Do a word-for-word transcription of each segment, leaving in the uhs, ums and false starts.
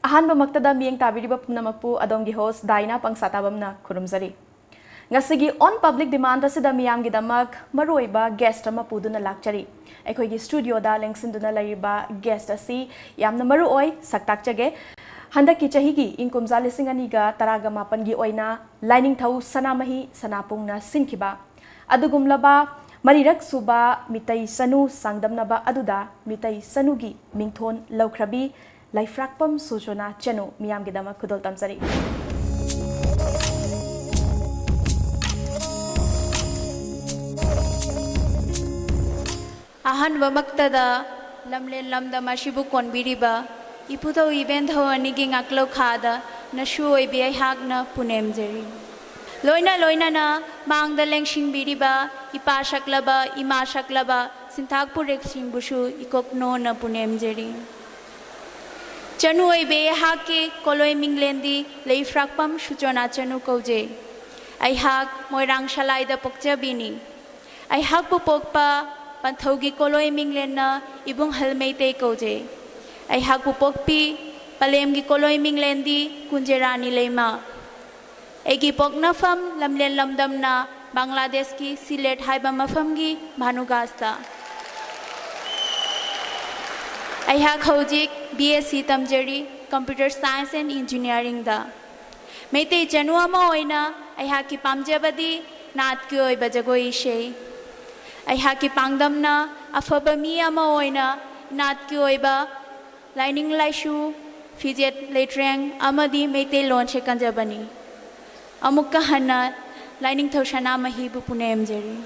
ꯑꯍꯥꯟꯕꯃꯛꯇꯗ ꯃꯤꯠꯌꯦꯡ ꯇꯥꯕꯤꯔꯤꯕ ꯄꯨꯝꯅꯃꯛꯄꯨ ꯑꯗꯣꯝꯒꯤ host ꯗꯥꯏꯅꯥ ꯄꯪꯁꯥꯇꯥꯕꯝꯅ ꯈꯨꯔꯨꯝꯖꯔꯤ꯫ ꯉꯁꯤꯒꯤ On Public Demand ꯑꯁꯤꯗ ꯃꯤꯌꯥꯝꯒꯤꯗꯃꯛ ꯃꯔꯨꯑꯣꯏꯕ guest ꯑꯃ ꯄꯨꯗꯨꯅ ꯂꯥꯛꯆꯔꯤ꯫ ꯑꯩꯈꯣꯏꯒꯤ studioꯗ ꯂꯦꯡꯁꯤꯟꯗꯨꯅ ꯂꯩꯔꯤꯕ guest ꯑꯁꯤ ꯌꯥꯝꯅ ꯃꯔꯨꯑꯣꯏ, ꯁꯛ ꯇꯥꯛꯆꯒꯦ꯫ ꯍꯟꯗꯛꯀꯤ ꯆꯍꯤꯒꯤ ꯏꯪ ꯀꯨꯝꯖꯥ ꯂꯤꯁꯤꯡ ꯑꯅꯤꯒ ꯇꯔꯥꯒ ꯃꯥꯄꯟꯒꯤ ꯑꯣꯏꯅ ꯂꯥꯏꯅꯤꯡꯊꯧ ꯁꯅꯥꯃꯍꯤ ꯁꯅꯥꯄꯨꯡꯅ ꯁꯤꯟꯈꯤꯕ ꯑꯗꯨꯒꯨꯝꯂꯕ ꯃꯔꯤꯔꯛ ꯁꯨꯕ ꯃꯤꯇꯩ ꯆꯅꯨ ꯆꯥꯡꯗꯝꯅꯕ ꯑꯗꯨꯗ ꯃꯤꯇꯩ ꯆꯅꯨꯒꯤ ꯃꯤꯡꯊꯣꯟ ꯂꯧꯈ꯭ꯔꯕꯤ ꯂꯩꯐ꯭ꯔꯥꯛꯄꯝ ꯁꯨꯆꯣꯅꯥ ꯆꯅꯨ ꯃꯤꯌꯥꯝꯒꯤꯗꯃꯛ ꯈꯨꯗꯣꯜ ꯇꯝꯖꯔꯤ꯫ ꯑꯍꯥꯟꯕꯃꯛꯇꯗ ꯂꯝꯂꯦꯟ ꯂꯝꯗꯝ ꯑꯁꯤꯕꯨ ꯀꯣꯟꯕꯤꯔꯤꯕ ꯏꯄꯨꯙꯧ ꯏꯕꯦꯟꯙꯧ ꯑꯅꯤꯒꯤ ꯉꯥꯛꯂꯧ ꯈꯥꯗ ꯅꯁꯨ ꯑꯣꯏꯕꯤ ꯑꯩꯍꯥꯛꯅ ꯄꯨꯅꯦꯝꯖꯔꯤ꯫ ꯂꯣꯏꯅ ꯂꯣꯏꯅꯅ ꯃꯥꯡꯗ ꯂꯦꯡꯁꯤꯟꯕꯤꯔꯤꯕ ꯏꯄꯥ ꯁꯛꯂꯕ, ꯏꯃꯥ ꯁꯛꯂꯕ ꯁꯤꯟꯊꯥꯛ ꯄꯨꯔꯦꯛꯁꯤꯡꯕꯨꯁꯨ ꯏꯀꯣꯛꯅꯣꯅ ꯄꯨꯅꯦꯝꯖꯔꯤ꯫ ꯆꯅꯨ ꯑꯣꯏꯕꯤ ꯑꯩꯍꯥꯛꯀꯤ ꯀꯣꯂꯣꯏ ꯃꯤꯡꯂꯦꯟꯗꯤ ꯂꯩꯐ꯭ꯔꯥꯛꯄꯝ ꯁꯨꯆꯣꯅꯥ ꯆꯅꯨ ꯀꯧꯖꯩ꯫ ꯑꯩꯍꯥꯛ ꯃꯣꯏꯔꯥꯡ ꯁꯂꯥꯏꯗ ꯄꯣꯛꯆꯕꯤꯅꯤ꯫ ꯑꯩꯍꯥꯛꯄꯨ ꯄꯣꯛꯄ ꯄꯟꯊꯧꯒꯤ ꯀꯣꯂꯣꯏ ꯃꯤꯡꯂꯦꯟꯅ ꯏꯕꯨꯡꯍꯜ ꯃꯩꯇꯩ ꯀꯧꯖꯩ꯫ ꯑꯩꯍꯥꯛꯄꯨ ꯄꯣꯛꯄꯤ ꯄꯂꯦꯝꯒꯤ ꯀꯣꯂꯣꯏ ꯃꯤꯡꯂꯦꯟꯗꯤ ꯀꯨꯟꯖꯦꯔꯥꯅꯤ ꯂꯩꯃ꯫ ꯑꯩꯒꯤ ꯄꯣꯛꯅꯐꯝ ꯂꯝꯂꯦꯟ ꯂꯝꯗꯝꯅ ꯕꯪꯒ꯭ꯂꯥꯗꯦꯁꯀꯤ ꯁꯤꯂꯦꯠ ꯍꯥꯏꯕ ꯃꯐꯝꯒꯤ ꯚꯥꯅꯨꯒꯥꯁꯇ꯫ ꯑꯩꯍꯥꯛ ꯍꯧꯖꯤꯛ B S C ꯇꯝꯖꯔꯤ, Computer Science and Engineeringꯗ꯫ Meitei ꯆꯅꯨ ꯑꯃ ꯑꯣꯏꯅ ꯑꯩꯍꯥꯛꯀꯤ ꯄꯥꯝꯖꯕꯗꯤ ꯅꯥꯠꯀꯤ ꯑꯣꯏꯕ ꯖꯒꯣꯏ ꯏꯁꯩ꯫ ꯑꯩꯍꯥꯛꯀꯤ ꯄꯥꯡꯗꯝꯅ ꯑꯐꯕ ꯃꯤ ꯑꯃ ꯑꯣꯏꯅ ꯅꯥꯠꯀꯤ ꯑꯣꯏꯕ ꯂꯥꯏꯅꯤꯡ ꯂꯥꯏꯁꯨ, ꯐꯤꯖꯦꯠ ꯂꯩꯇ꯭ꯔꯦꯡ ꯑꯃꯗꯤ ꯃꯩꯇꯩꯂꯣꯟꯁꯦ ꯀꯟꯖꯕꯅꯤ꯫ ꯑꯃꯨꯛꯀ ꯍꯟꯅ ꯂꯥꯏꯅꯤꯡꯊꯧ ꯁꯅꯥꯃꯍꯤꯕꯨ ꯄꯨꯅꯦꯝꯖꯔꯤ꯫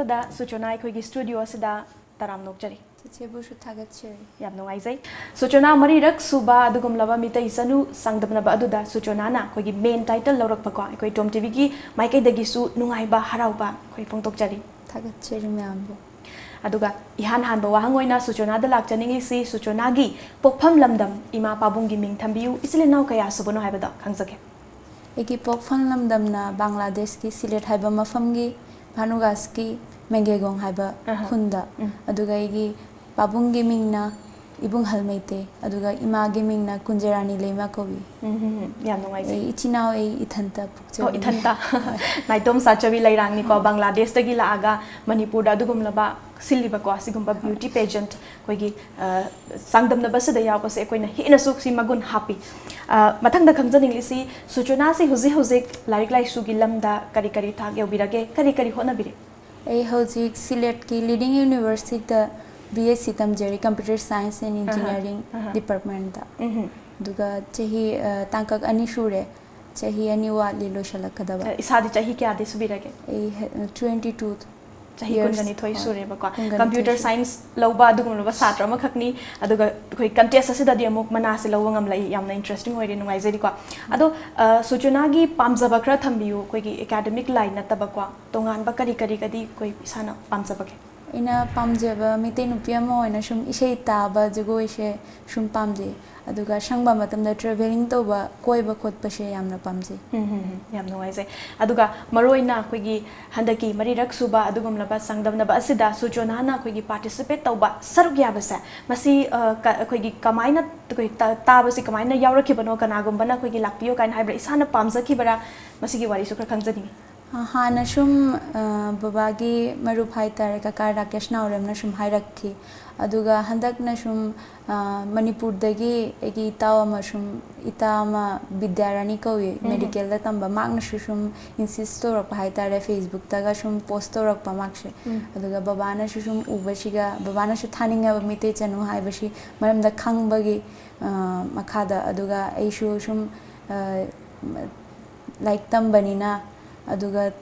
ꯇꯗ ꯁꯨꯆꯣꯅꯥ ꯑꯩꯈꯣꯏꯒꯤ ꯁ꯭ꯇꯨꯗꯤꯑꯣ ꯑꯁꯤꯗ ꯇꯔꯥꯝꯅ ꯑꯣꯛꯆꯔꯤ꯫ ꯆꯦꯆꯦꯕꯨꯁꯨ ꯊꯥꯒꯠꯆꯔꯤ꯫ ꯌꯥꯝ ꯅꯨꯡꯉꯥꯏꯖꯩ꯫ ꯁꯨꯆꯣꯅꯥ ꯃꯔꯤꯔꯛ ꯁꯨꯕ ꯑꯗꯨꯒꯨꯝꯂꯕ ꯃꯤꯇꯩ ꯆꯅꯨ ꯆꯥꯡꯗꯝꯅꯕ ꯑꯗꯨꯗ ꯁꯨꯆꯣꯅꯥꯅ ꯑꯩꯈꯣꯏꯒꯤ ꯃꯦꯟ ꯇꯥꯏꯇꯜ ꯂꯧꯔꯛꯄꯀꯣ, ꯑꯩꯈꯣꯏ ꯇꯣꯝ ꯇꯤꯚꯤꯒꯤ ꯃꯥꯏꯀꯩꯗꯒꯤꯁꯨ ꯅꯨꯡꯉꯥꯏꯕ ꯍꯔꯥꯎꯕ ꯑꯩꯈꯣꯏ ꯐꯣꯡꯗꯣꯛꯆꯔꯤ꯫ ꯊꯥꯒꯠꯆꯔꯤ ꯃꯌꯥꯝꯕꯨ꯫ ꯑꯗꯨꯒ ꯏꯍꯥꯟ ꯍꯥꯟꯕ ꯋꯥꯍꯪ ꯑꯣꯏꯅ ꯁꯨꯆꯣꯅꯥꯗ ꯂꯥꯛꯆꯅꯤꯡꯂꯤꯁꯤ, ꯁꯨꯆꯣꯅꯥꯒꯤ ꯄꯣꯛꯐꯝ ꯂꯝꯗꯝ, ꯏꯃꯥ ꯄꯥꯕꯨꯡꯒꯤ ꯃꯤꯡ ꯊꯝꯕꯤꯌꯨ, ꯏꯆꯤꯜ ꯏꯅꯥꯎ ꯀꯌꯥ ꯁꯨꯕꯅꯣ ꯍꯥꯏꯕꯗꯣ ꯈꯪꯖꯒꯦ꯫ ꯑꯩꯒꯤ ꯄꯣꯛꯐꯝ ꯂꯝꯗꯝꯅ ꯕꯪꯒ꯭ꯂꯥꯗꯦꯁꯀꯤ ꯁꯤꯂꯦꯠ ꯍꯥꯏꯕ ꯃꯐꯝꯒꯤ ꯚꯥꯅꯨꯒꯥꯁꯀꯤ ꯃꯦꯡꯒꯦꯒꯣꯡ ꯍꯥꯏꯕ ꯑꯍ꯫ ꯈꯨꯟꯗ꯫ ꯎꯝ꯫ ꯑꯗꯨꯒ ꯑꯩꯒꯤ ꯄꯥꯕꯨꯡꯒꯤ ꯃꯤꯡꯅ ꯏꯕꯨꯡꯍꯜ ꯃꯩꯇꯩ, ꯑꯗꯨꯒ ꯏꯃꯥꯒꯤ ꯃꯤꯡꯅ ꯀꯨꯟꯖꯔꯥꯅꯤ ꯂꯩꯃ ꯀꯧꯏ꯫ ꯎꯝ, ꯍꯝ, ꯍꯝ꯫ ꯌꯥꯝ ꯅꯨꯡꯉꯥꯏꯖꯩ꯫ ꯑꯩ ꯏꯆꯤꯟ ꯏꯅꯥꯎ ꯑꯩ ꯏꯊꯟꯇ ꯑꯣ, ꯄꯣꯛꯆꯕꯅꯤ꯫ ꯏꯊꯟꯇ꯫ ꯅꯥꯏꯇꯣꯝ ꯆꯥꯆꯕꯤ ꯂꯩꯔꯥꯡꯅꯤꯀꯣ, ꯕꯪꯒ꯭ꯂꯥꯗꯦꯁꯇꯒꯤ ꯂꯥꯛꯑꯒ ꯃꯅꯤꯄꯨꯔꯗ ꯑꯗꯨꯒꯨꯝꯂꯕ ꯁꯤꯜꯂꯤꯕꯀꯣ, ꯑꯁꯤꯒꯨꯝꯕ ꯕ꯭ꯌꯨꯇꯤ ꯄꯦꯖꯦꯟꯠ, ꯑꯩꯈꯣꯏꯒꯤ, ꯑ, ꯆꯥꯡꯗꯝꯅꯕꯁꯤꯗ ꯌꯥꯎꯕꯁꯦ ꯑꯩꯈꯣꯏꯅ ꯍꯦꯟꯅꯁꯨ ꯁꯤ ꯃꯒꯨꯟ ꯍꯥꯞꯄꯤ꯫ ꯑ, ꯃꯊꯪꯗ ꯈꯪꯖꯅꯤꯡꯂꯤꯁꯤ, ꯁꯨꯆꯣꯅꯥꯁꯤ ꯍꯧꯖꯤꯛ ꯍꯧꯖꯤꯛ ꯂꯥꯏꯔꯤꯛ ꯂꯥꯏꯁꯨꯒꯤ ꯂꯝꯗ ꯀꯔꯤ ꯀꯔꯤ ꯊꯥꯛ ꯌꯧꯕꯤꯔꯒꯦ, ꯀꯔꯤ ꯀꯔꯤ ꯍꯣꯠꯅꯕꯤꯔꯤ? ꯑꯩ ꯍꯧꯖꯤꯛ ꯁꯤꯂꯦꯠꯀꯤ ꯂꯤꯗꯤꯡ ꯌꯨꯅꯤꯚꯔꯁꯤꯇꯤꯗ ꯕꯤ ꯑꯦꯁ ꯁꯤ ꯇꯝꯖꯔꯤ, Computer Science and uh, Engineering uh. Department. ꯎꯝꯍꯨꯝ꯫ ꯑꯗꯨꯒ ꯆꯍꯤ, ꯑ, ꯇꯥꯡꯀꯛ ꯑꯅꯤ ꯁꯨꯔꯦ꯫ ꯆꯍꯤ ꯑꯅꯤ ꯋꯥꯠꯂꯤ ꯂꯣꯏꯁꯤꯜꯂꯛꯀꯗꯕ꯫ ꯑ, ꯏꯁꯥꯗꯤ ꯆꯍꯤ ꯀꯌꯥꯗꯤ ꯁꯨꯕꯤꯔꯒꯦ? ꯑꯩ ꯍ-, twenty two ꯆꯍꯤ years꯫ ꯀꯨꯟꯒꯅꯤꯊꯣꯏ ꯍꯣꯏ, ꯁꯨꯔꯦꯕꯀꯣ꯫ ꯀꯨꯟꯒꯅꯤꯊꯣꯏ Computer ꯁꯨꯔꯦ꯫ Science ꯂꯧꯕ ꯑꯗꯨꯒꯨꯝꯂꯕ ꯁꯥꯇ꯭ꯔ ꯑꯃꯈꯛꯅꯤ꯫ ꯑꯗꯨꯒ ꯑꯩꯈꯣꯏ ꯀꯟꯇꯦꯁ ꯑꯁꯤꯗꯗꯤ ꯑꯃꯨꯛ ꯃꯅꯥꯁꯦ ꯂꯧꯕ ꯉꯝꯂꯛꯏ꯫ ꯌꯥꯝꯅ ꯏꯟꯇꯔꯦꯁꯇꯤꯡ ꯑꯣꯏꯔꯦ, ꯅꯨꯡꯉꯥꯏꯖꯔꯤꯀꯣ꯫ ꯑꯗꯣ, ꯑ, ꯁꯨꯆꯣꯅꯥꯒꯤ ꯄꯥꯝꯖꯕ ꯈꯔ ꯊꯝꯕꯤꯌꯨ, ꯑꯩꯈꯣꯏꯒꯤ ꯑꯦꯀꯥꯗꯃꯤꯛ ꯂꯥꯏꯟ ꯅꯠꯇꯕꯀꯣ, ꯇꯣꯉꯥꯟꯕ ꯀꯔꯤ ꯀꯔꯤꯒꯗꯤ ꯑꯩꯈꯣꯏ ꯏꯁꯥꯅ ꯄꯥꯝꯖꯕꯒꯦ? ꯑꯩꯅ ꯄꯥꯝꯖꯕ ꯃꯩꯇꯩ ꯅꯨꯄꯤ ꯑꯃ ꯑꯣꯏꯅ ꯁꯨꯝ ꯏꯁꯩ ꯇꯥꯕ, ꯖꯒꯣꯏꯁꯦ ꯁꯨꯝ ꯄꯥꯝꯖꯩ꯫ ꯑꯗꯨꯒ ꯑꯁꯪꯕ ꯃꯇꯝꯗ travelling ꯇꯧꯕ, ꯀꯣꯏꯕ ꯈꯣꯠꯄꯁꯦ ꯌꯥꯝꯅ ꯄꯥꯝꯖꯩ꯫ ꯎꯝ, ꯍꯝ, ꯍꯝ꯫ ꯌꯥꯝ ꯅꯨꯡꯉꯥꯏꯖꯩ꯫ ꯑꯗꯨꯒ ꯃꯔꯨꯑꯣꯏꯅ ꯑꯩꯈꯣꯏꯒꯤ ꯍꯟꯗꯛꯀꯤ ꯃꯔꯤꯔꯛ ꯁꯨꯕ ꯑꯗꯨꯒꯨꯝꯂꯕ ꯆꯥꯡꯗꯝꯅꯕ ꯑꯁꯤꯗ ꯁꯨꯆꯣꯅꯥꯅ ꯑꯩꯈꯣꯏꯒꯤ participate ꯇꯧꯕ, ꯁꯔꯨꯛ ꯌꯥꯕꯁꯦ, ꯃꯁꯤ, ꯑ, ꯀ-, ꯑꯩꯈꯣꯏꯒꯤ ꯀꯃꯥꯏꯅ, ꯑꯩꯈꯣꯏ ꯇ-, ꯇꯥꯕꯁꯤ ꯀꯃꯥꯏꯅ ꯌꯥꯎꯔꯛꯈꯤꯕꯅꯣ, ꯀꯅꯥꯒꯨꯝꯕꯅ ꯑꯩꯈꯣꯏꯒꯤ ꯂꯥꯛꯄꯤꯌꯨ ꯀꯥꯏꯅ ꯍꯥꯏꯕ꯭ꯔꯥ, ꯏꯁꯥꯅ ꯄꯥꯝꯖꯈꯤꯕꯔꯥ, ꯃꯁꯤꯒꯤ ꯋꯥꯔꯤꯁꯨ ꯈꯔ ꯈꯪꯖꯅꯤꯡꯉꯤ꯫ ꯑ, ꯍꯥꯟꯅ ꯁꯨꯝ, ꯑ, ꯕꯕꯥꯒꯤ ꯃꯔꯨꯞ ꯍꯥꯏꯇꯥꯔꯦ, ꯀꯀꯥ ꯔꯥꯀꯦꯁ ꯅꯥꯎꯔꯦꯝꯅ ꯁꯨꯝ ꯍꯥꯏꯔꯛꯈꯤ꯫ ꯑꯗꯨꯒ ꯍꯟꯗꯛꯅ ꯁꯨꯝ, ꯑ, ꯃꯅꯤꯄꯨꯔꯗꯒꯤ ꯑꯩꯒꯤ ꯏꯇꯥꯎ ꯑꯃ ꯁꯨꯝ, ꯏꯇꯥ ꯑꯃ ꯕꯤꯗ꯭ꯌꯥꯔꯥꯅꯤ ꯀꯧꯏ, ꯎꯝ꯫ ꯃꯦꯗꯤꯀꯦꯜꯗ ꯇꯝꯕ, ꯃꯍꯥꯛꯅꯁꯨ ꯁꯨꯝ insist ꯇꯧꯔꯛꯄ ꯍꯥꯏꯇꯥꯔꯦ, Facebookꯇꯒ ꯁꯨꯝ post ꯇꯧꯔꯛꯄ ꯃꯍꯥꯛꯁꯦ꯫ ꯎꯝ꯫ ꯑꯗꯨꯒ ꯕꯕꯥꯅꯁꯨ ꯁꯨꯝ ꯎꯕꯁꯤꯒ, ꯕꯕꯥꯅꯁꯨ ꯊꯥꯅꯤꯡꯉꯕ ꯃꯩꯇꯩ ꯆꯅꯨ ꯍꯥꯏꯕꯁꯤ ꯃꯔꯝꯗ ꯈꯪꯕꯒꯤ, ꯑ, ꯃꯈꯥꯗ꯫ ꯑꯗꯨꯒ ꯑꯩꯁꯨ ꯁꯨꯝ, ꯑ, ꯂꯥꯏꯔꯤꯛ ꯇꯝꯕꯅꯤꯅ, ꯑꯗꯨꯒ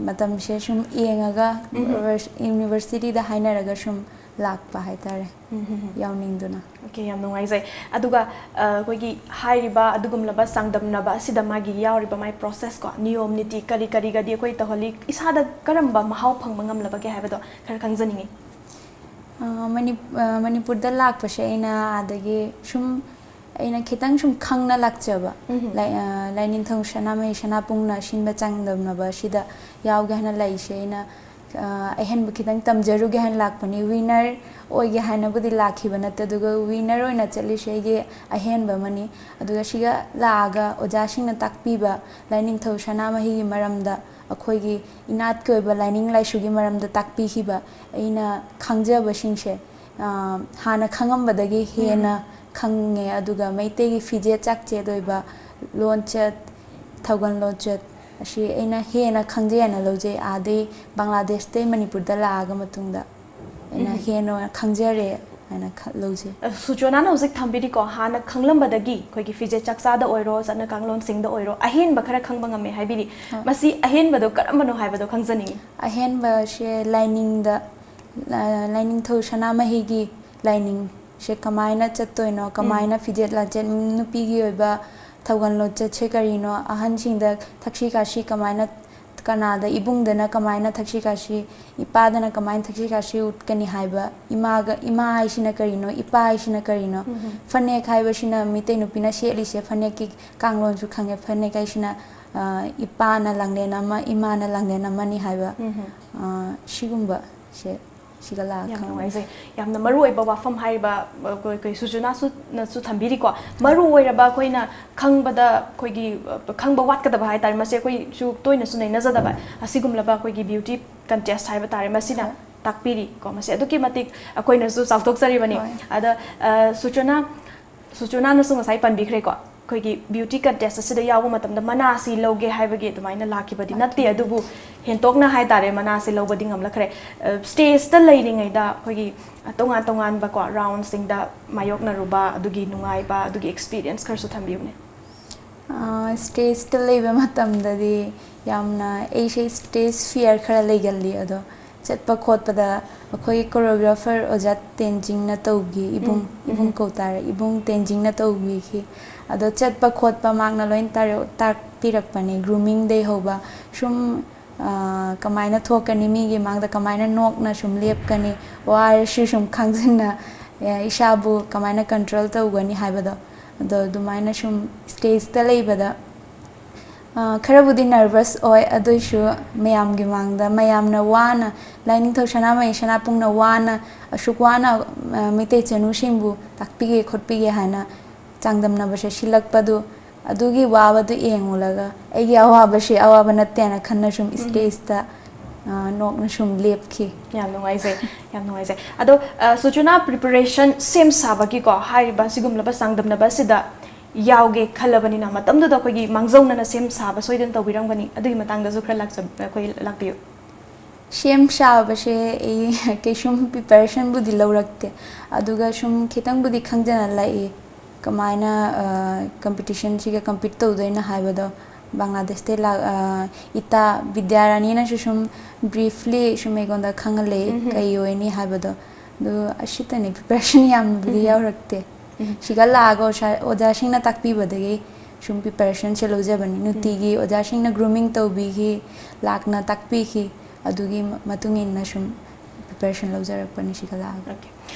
ꯃꯇꯝꯁꯦ ꯁꯨꯝ ꯌꯦꯡꯉꯒ ꯎꯝꯍꯨꯝ꯫ ꯌꯨꯅꯤꯚꯔꯁꯤꯇꯤꯗ ꯍꯥꯏꯅꯔꯒ ꯁꯨꯝ ꯂꯥꯛꯄ ꯍꯥꯏꯇꯥꯔꯦ, ꯎꯝꯍꯨꯝ꯫ ꯌꯥꯎꯅꯤꯡꯗꯨꯅ꯫ ꯑꯣꯀꯦ, ꯌꯥꯝ ꯅꯨꯡꯉꯥꯏꯖꯩ꯫ ꯑꯗꯨꯒ ꯑ, ꯑꯩꯈꯣꯏꯒꯤ ꯍꯥꯏꯔꯤꯕ ꯑꯗꯨꯒꯨꯝꯂꯕ ꯆꯥꯡꯗꯝꯅꯕ ꯑꯁꯤꯗ ꯃꯥꯒꯤ ꯌꯥꯎꯔꯤꯕ ꯃꯥꯏ ꯄ꯭ꯔꯣꯁꯦꯁ ꯀꯣ, ꯅꯤꯌꯣꯝ ꯅꯤꯇꯤ ꯀꯔꯤ ꯀꯔꯤꯒꯗꯤ ꯑꯩꯈꯣꯏ ꯇꯧꯍꯜꯂꯤ, ꯏꯁꯥꯗ ꯀꯔꯝꯕ ꯃꯍꯥꯎ ꯐꯪꯕ ꯉꯝꯂꯕꯒꯦ ꯍꯥꯏꯕꯗꯣ ꯈꯔ ꯈꯪꯖꯅꯤꯡꯉꯤ꯫ ꯑ, ꯃꯅꯤ-, ꯑ, ꯃꯅꯤꯄꯨꯔꯗ ꯂꯥꯛꯄꯁꯦ ꯑꯩꯅ ꯑꯥꯗꯒꯤ ꯁꯨꯝ, ꯑꯩꯅ ꯈꯤꯇꯪ ꯁꯨꯝ ꯈꯪꯅ ꯂꯥꯛꯆꯕ, ꯎꯝꯍꯨꯝ꯫ ꯂꯥꯏ-, ꯑ, ꯂꯥꯏꯅꯤꯡꯊꯧ ꯁꯅꯥꯃꯍꯤ ꯁꯅꯥꯄꯨꯡꯅ ꯁꯤꯟꯕ ꯆꯥꯡꯗꯝꯅꯕ ꯑꯁꯤꯗ ꯌꯥꯎꯒꯦ ꯍꯥꯏꯅ ꯂꯩꯁꯦ꯫ ꯑꯩꯅ, ꯑ, ꯑꯍꯦꯟꯕ ꯈꯤꯇꯪ ꯇꯝꯖꯔꯨꯒꯦ ꯍꯥꯏꯅ ꯂꯥꯛꯄꯅꯤ꯫ ꯋꯤꯅꯔ ꯑꯣꯏꯒꯦ ꯍꯥꯏꯅꯕꯨꯗꯤ ꯂꯥꯛꯈꯤꯕ ꯅꯠꯇꯦ, ꯑꯗꯨꯒ ꯋꯤꯅꯔ ꯑꯣꯏꯅ ꯆꯠꯂꯤꯁꯦ ꯑꯩꯒꯤ ꯑꯍꯦꯟꯕ ꯑꯃꯅꯤ꯫ ꯑꯗꯨꯒ ꯁꯤꯒ ꯂꯥꯛꯑꯒ ꯑꯣꯖꯥꯁꯤꯡꯅ ꯇꯥꯛꯄꯤꯕ ꯂꯥꯏꯅꯤꯡꯊꯧ ꯁꯅꯥꯃꯍꯤꯒꯤ ꯃꯔꯝꯗ, ꯑꯩꯈꯣꯏꯒꯤ ꯏꯅꯥꯠꯀꯤ ꯑꯣꯏꯕ ꯂꯥꯏꯅꯤꯡ ꯂꯥꯏꯁꯣꯒꯤ ꯃꯔꯝꯗ ꯇꯥꯛꯄꯤꯈꯤꯕ ꯑꯩꯅ ꯈꯪꯖꯕꯁꯤꯡꯁꯦ, ꯑ, ꯍꯥꯟꯅ ꯈꯪꯉꯝꯕꯗꯒꯤ ꯍꯦꯟꯅ ꯎꯝ꯫ ꯈꯪꯉꯦ꯫ ꯑꯗꯨꯒ ꯃꯩꯇꯩꯒꯤ ꯐꯤꯖꯦꯠ ꯆꯥꯛꯆꯦꯠ ꯑꯣꯏꯕ ꯂꯣꯟꯆꯠ, ꯊꯧꯒꯜ ꯂꯣꯟꯆꯠ ꯑꯁꯤ ꯑꯩꯅ ꯍꯦꯟꯅ ꯈꯪꯖꯩ ꯍꯥꯏꯅ ꯂꯧꯖꯩ, ꯑꯥꯗꯩ ꯕꯪꯒ꯭ꯂꯥꯗꯦꯁꯇꯩ ꯃꯅꯤꯄꯨꯔꯗ ꯂꯥꯛꯑꯒ ꯃꯇꯨꯡꯗ꯫ ꯑꯩꯅ ꯎꯝ꯫ ꯍꯦꯟꯅ ꯈꯪꯖꯔꯦ ꯍꯥꯏꯅ ꯈ-, ꯂꯧꯖꯩ꯫ ꯑ, ꯁꯨꯆꯣꯅꯥꯅ ꯍꯧꯖꯤꯛ ꯊꯝꯕꯤꯔꯤꯀꯣ, ꯍꯥꯟꯅ ꯈꯪꯂꯝꯕꯗꯒꯤ ꯑꯩꯈꯣꯏꯒꯤ ꯐꯤꯖꯦꯠ ꯆꯥꯛꯆꯥꯗ ꯑꯣꯏꯔꯣ, ꯆꯠꯅ ꯀꯥꯡꯂꯣꯟꯁꯤꯡꯗ ꯑꯣꯏꯔꯣ, ꯑꯍꯦꯟꯕ ꯈꯔ ꯈꯪꯕ ꯉꯝꯃꯦ ꯍꯥꯏꯕꯤꯔꯤ꯫ ꯍꯣꯏ꯫ ꯃꯁꯤ ꯑꯍꯦꯟꯕꯗꯣ ꯀꯔꯝꯕꯅꯣ ꯍꯥꯏꯕꯗꯣ ꯈꯪꯖꯅꯤꯡꯉꯤ꯫ ꯑꯍꯦꯟꯕꯁꯦ ꯂꯥꯏꯅꯤꯡꯗ, ꯂ-, ꯂꯥꯏꯅꯤꯡꯊꯧ ꯁꯅꯥꯃꯍꯤꯒꯤ ꯂꯥꯏꯅꯤꯡꯁꯦ ꯀꯃꯥꯏꯅ ꯆꯠꯇꯣꯏꯅꯣ, ꯎꯝ꯫ ꯀꯃꯥꯏꯅ ꯐꯤꯖꯦꯠ ꯂꯥꯆꯦꯠ, ꯅꯨꯄꯤꯒꯤ ꯑꯣꯏꯕ ꯊꯧꯒꯜ ꯂꯣꯟꯆꯠꯁꯦ ꯀꯔꯤꯅꯣ, ꯑꯍꯟꯁꯤꯡꯗ ꯊꯛꯁꯤ ꯈꯥꯁꯤ ꯀꯃꯥꯏꯅ, ꯀꯅꯥꯗ, ꯏꯕꯨꯡꯗꯅ ꯀꯃꯥꯏꯅ ꯊꯛꯁꯤ ꯈꯥꯁꯤ, ꯏꯄꯥꯗꯅ ꯀꯃꯥꯏꯅ ꯊꯛꯁꯤ ꯈꯥꯁꯤ ꯎꯠꯀꯅꯤ ꯍꯥꯏꯕ, ꯏꯃꯥꯒ, ꯏꯃꯥ ꯍꯥꯏꯁꯤꯅ ꯀꯔꯤꯅꯣ, ꯏꯄꯥ ꯍꯥꯏꯁꯤꯅ ꯀꯔꯤꯅꯣ, ꯎꯝ꯫ ꯐꯅꯦꯛ ꯍꯥꯏꯕꯁꯤꯅ ꯃꯤꯇꯩ ꯅꯨꯄꯤꯅ ꯁꯦꯠꯂꯤꯁꯦ, ꯐꯅꯦꯛꯀꯤ ꯀꯥꯡꯂꯣꯟꯁꯨ ꯈꯪꯉꯦ, ꯐꯅꯦꯛ ꯍꯥꯏꯁꯤꯅ, ꯑ, ꯏꯄꯥꯅ ꯂꯥꯡꯂꯦꯟ ꯑꯃ, ꯏꯃꯥꯅ ꯂꯥꯡꯂꯦꯟ ꯑꯃꯅꯤ ꯍꯥꯏꯕ, ꯎꯝ꯫ ꯑ, ꯁꯤꯒꯨꯝꯕꯁꯦ ꯁꯤꯒ ꯂꯥꯛꯑ ꯌꯥꯝ ꯈꯪꯕꯅꯤ꯫ ꯅꯨꯡꯉꯥꯏꯖꯩ꯫ ꯌꯥꯝꯅ ꯃꯔꯨ ꯑꯣꯏꯕ ꯋꯥꯐꯝ ꯍꯥꯏꯔꯤꯕ, ꯑ, ꯑꯩꯈꯣꯏ, ꯑꯩꯈꯣꯏ ꯁꯨꯖꯨꯅꯥꯁꯨꯅꯁꯨ ꯊꯝꯕꯤꯔꯤꯀꯣ꯫ ꯃꯔꯨ ꯑꯣꯏꯔꯕ ꯑꯩꯈꯣꯏꯅ ꯈꯪꯕꯗ, ꯑꯩꯈꯣꯏꯒꯤ, ꯑ, ꯈꯪꯕ ꯋꯥꯠꯀꯗꯕ ꯍꯥꯏ ꯇꯥꯔꯦ, ꯃꯁꯤ ꯑꯩꯈꯣꯏꯁꯨ ꯇꯣꯏꯅꯁꯨ ꯅꯩꯅꯖꯗꯕ ꯑꯁꯤꯒꯨꯝꯂꯕ ꯑꯩꯈꯣꯏꯒꯤ ꯕ꯭ꯌꯨꯇꯤ ꯀꯟꯇꯦꯁ ꯍꯥꯏꯕ ꯇꯥꯔꯦ, ꯃꯁꯤꯅ ꯍꯣꯏ꯫ ꯇꯥꯛꯄꯤꯔꯤꯀꯣ꯫ ꯃꯁꯤ ꯑꯗꯨꯛꯀꯤ ꯃꯇꯤꯛ ꯑꯩꯈꯣꯏꯅꯁꯨ ꯆꯥꯎꯊꯣꯛꯆꯔꯤꯕꯅꯤ꯫ ꯍꯣꯏ꯫ ꯑꯗ, ꯑ, ꯁꯨꯆꯣꯅꯥ, ꯁꯨꯆꯣꯅꯥꯅꯁꯨ ꯉꯁꯥꯏ ꯄꯟꯕꯤꯈ꯭ꯔꯦꯀꯣ, ꯑꯩꯈꯣꯏꯒꯤ ꯕ꯭ꯌꯨꯇꯤ ꯀꯟꯇꯦꯁ ꯑꯁꯤꯗ ꯌꯥꯎꯕ ꯃꯇꯝꯗ ꯃꯅꯥ ꯑꯁꯤ ꯂꯧꯒꯦ ꯍꯥꯏꯕꯒꯤ ꯑꯗꯨꯃꯥꯏꯅ ꯂꯥꯛꯈꯤꯕꯗꯤ ꯅꯠꯇꯦ, ꯂꯥꯛꯈꯤꯕ꯫ ꯑꯗꯨꯕꯨ ꯍꯦꯟꯇꯣꯛꯅ ꯍꯥꯏ ꯇꯥꯔꯦ, ꯃꯅꯥ ꯑꯁꯤ ꯂꯧꯕꯗꯤ ꯉꯝꯂꯛꯈ꯭ꯔꯦ꯫ ꯑ, ꯁ꯭ꯇꯦꯖꯇ ꯂꯩꯔꯤꯉꯩꯗ ꯑꯩꯈꯣꯏꯒꯤ ꯇꯣꯉꯥꯟ ꯇꯣꯉꯥꯟꯕꯀꯣ ꯔꯥꯎꯟꯁꯤꯡꯗ ꯃꯥꯌꯣꯛꯅꯔꯨꯕ ꯑꯗꯨꯒꯤ ꯅꯨꯡꯉꯥꯏꯕ, ꯑꯗꯨꯒꯤ ꯑꯦꯛꯁꯄꯤꯔꯤꯌꯦꯟꯁ ꯈꯔꯁꯨ ꯊꯝꯕꯤꯌꯨꯅꯦ꯫ ꯁ꯭ꯇꯦꯖꯇ ꯂꯩꯕ ꯃꯇꯝꯗꯗꯤ ꯌꯥꯝꯅ, ꯑꯩꯁꯦ ꯁ꯭ꯇꯦꯖ ꯐꯤꯌꯔ ꯈꯔ ꯂꯩꯒꯜꯂꯤ꯫ ꯑꯗꯣ ꯆꯠꯄ ꯈꯣꯠꯄꯗ ꯑꯩꯈꯣꯏꯒꯤ ꯀꯣꯔꯤꯌꯣꯒ꯭ꯔꯥꯐꯔ ꯑꯣꯖꯥ ꯇꯦꯟꯖꯤꯡꯅ ꯇꯧꯈꯤ, ꯏꯕꯨꯡ, ꯎꯝ, ꯏꯕꯨꯡ ꯎꯝ꯫ ꯀꯧ ꯇꯥꯔꯦ, ꯏꯕꯨꯡ ꯇꯦꯟꯖꯤꯡꯅ ꯇꯧꯕꯤꯈꯤ꯫ ꯑꯗꯣ ꯆꯠꯄ ꯈꯣꯠꯄ ꯃꯥꯛꯅ ꯂꯣꯏ ꯇꯥꯔ-, ꯇꯥꯛꯄꯤꯔꯛꯄꯅꯦ꯫ ꯒ꯭ꯔꯨꯃꯤꯡꯗꯩ ꯍꯧꯕ ꯁꯨꯝ, ꯑ, ꯀꯃꯥꯏꯅ ꯊꯣꯛꯀꯅꯤ, ꯃꯤꯒꯤ ꯃꯥꯡꯗ ꯀꯃꯥꯏꯅ ꯅꯣꯛꯅ ꯁꯨꯝ ꯂꯦꯞꯀꯅꯤ, ꯋꯥꯔꯁꯨ ꯁꯨꯝ ꯈꯥꯡꯖꯟꯅ, ꯑ, ꯏꯁꯥꯕꯨ ꯀꯃꯥꯏꯅ ꯀꯟꯇ꯭ꯔꯣꯜ ꯇꯧꯒꯅꯤ ꯍꯥꯏꯕꯗꯣ꯫ ꯑꯗꯣ ꯑꯗꯨꯃꯥꯏꯅ ꯁꯨꯝ ꯁ꯭ꯇꯦꯖꯇ ꯂꯩꯕꯗ, ꯑ, ꯈꯔꯕꯨꯗꯤ ꯅꯔꯚꯁ ꯑꯣꯏ, ꯑꯗꯨꯏꯁꯨ ꯃꯌꯥꯝꯒꯤ ꯃꯥꯡꯗ, ꯃꯌꯥꯝꯅ ꯋꯥꯅ, ꯂꯥꯏꯅꯤꯡꯊꯧ ꯁꯅꯥꯃꯍꯤ ꯁꯅꯥꯄꯨꯡꯅ ꯋꯥꯅ, ꯑꯁꯨꯛ ꯋꯥꯅ, ꯑ, ꯃꯩꯇꯩ ꯆꯅꯨꯁꯤꯡꯕꯨ ꯇꯥꯛꯄꯤꯒꯦ ꯈꯣꯠꯄꯤꯒꯦ ꯍꯥꯏꯅ ꯆꯥꯡꯗꯝꯅꯕꯁꯦ ꯁꯤꯜꯂꯛꯄꯗꯨ, ꯑꯗꯨꯒꯤ ꯋꯥꯕꯗꯨ ꯌꯦꯡꯉꯨꯔꯒ ꯑꯩꯒꯤ ꯑꯋꯥꯕꯁꯦ ꯑꯋꯥꯕ ꯅꯠꯇꯦꯅ ꯈꯟꯅ ꯁꯨꯝ ꯎꯝ꯫ ꯁ꯭ꯇꯦꯖꯇ, ꯑ, ꯅꯣꯛꯅ ꯁꯨꯝ ꯂꯦꯞꯈꯤ꯫ ꯌꯥꯝ ꯅꯨꯡꯉꯥꯏꯖꯩ, ꯌꯥꯝ ꯅꯨꯡꯉꯥꯏꯖꯩ꯫ ꯑꯗꯣ, ꯑ, ꯁꯨꯆꯨꯅꯥ, ꯄ꯭ꯔꯤꯄꯦꯔꯦꯁꯟ, ꯁꯦꯝ ꯁꯥꯕꯒꯤꯀꯣ, ꯍꯥꯏꯔꯤꯕ ꯁꯤꯒꯨꯝꯂꯕ ꯆꯥꯡꯗꯝꯅꯕ ꯑꯁꯤꯗ ꯌꯥꯎꯒꯦ ꯈꯜꯂꯕꯅꯤꯅ, ꯃꯇꯝꯗꯨꯗ ꯑꯩꯈꯣꯏꯒꯤ ꯃꯥꯡꯖꯧꯅꯅ ꯁꯦꯝ ꯁꯥꯕ ꯁꯣꯏꯗꯅ ꯇꯧꯕꯤꯔꯝꯒꯅꯤ꯫ ꯑꯗꯨꯒꯤ ꯃꯇꯥꯡꯗꯁꯨ ꯈꯔ ꯂꯥꯛꯆ-, ꯑꯩꯈꯣꯏ ꯂꯥꯛꯄꯤꯌꯨ꯫ ꯁꯦꯝ ꯁꯥꯕꯁꯦ ꯑꯩ ꯀꯩꯁꯨꯝ ꯄ꯭ꯔꯤꯄꯦꯔꯦꯁꯟꯕꯨꯗꯤ ꯂꯧꯔꯛꯇꯦ, ꯑꯗꯨꯒ ꯁꯨꯝ ꯈꯤꯇꯪꯕꯨꯗꯤ ꯈꯪꯖꯅ ꯂꯥꯛꯏ, ꯀꯃꯥꯏꯅ, ꯑ, ꯀꯝꯄꯤꯇꯤꯁꯟꯁꯤꯒ ꯀꯝꯄꯤꯠ ꯇꯧꯗꯣꯏꯅꯣ ꯍꯥꯏꯕꯗꯣ꯫ ꯕꯪꯒ꯭ꯂꯥꯗꯦꯁꯇꯩ ꯂꯥꯛ-, ꯑ, ꯏꯇꯥ ꯕꯤꯗ꯭ꯌꯥꯔꯥꯅꯤꯅꯁꯨ ꯁꯨꯝ ꯕ꯭ꯔꯤꯐꯂꯤ ꯁꯨꯝ ꯑꯩꯉꯣꯟꯗ ꯈꯪꯍꯜꯂꯦ, ꯎꯝꯍꯨꯝ꯫ ꯀꯩ ꯑꯣꯏꯅꯤ ꯍꯥꯏꯕꯗꯣ꯫ ꯑꯗꯨ ꯑꯁꯤꯇꯅꯤ, ꯄ꯭ꯔꯤꯄꯦꯔꯦꯁꯟ ꯌꯥꯝꯅꯕꯨꯗꯤ ꯎꯝꯍꯨꯝ꯫ ꯌꯥꯎꯔꯛꯇꯦ꯫ ꯎꯝꯍꯨꯝ꯫ ꯁꯤꯗ ꯂꯥꯛꯑꯒ ꯑꯣꯖꯥ-, ꯑꯣꯖꯥꯁꯤꯡꯅ ꯇꯥꯛꯄꯤꯕꯗꯒꯤ ꯁꯨꯝ ꯄ꯭ꯔꯤꯄꯦꯔꯦꯁꯟꯁꯦ ꯂꯧꯖꯕꯅꯤ꯫ ꯎꯝ꯫ ꯅꯨꯡꯇꯤꯒꯤ ꯑꯣꯖꯥꯁꯤꯡꯅ ꯒ꯭ꯔꯨꯃꯤꯡ ꯇꯧꯕꯤꯈꯤ, ꯂꯥꯛꯅ ꯇꯥꯛꯄꯤꯈꯤ꯫ ꯑꯗꯨꯒꯤ ꯃ-, ꯃꯇꯨꯡ ꯏꯟꯅ ꯁꯨꯝ ꯄ꯭ꯔꯤꯄꯦꯔꯦꯁꯟ ꯂꯧꯖꯔꯛꯄꯅꯤ ꯁꯤꯗ ꯂꯥꯛꯑꯒ꯫ ꯑꯣꯀꯦ꯫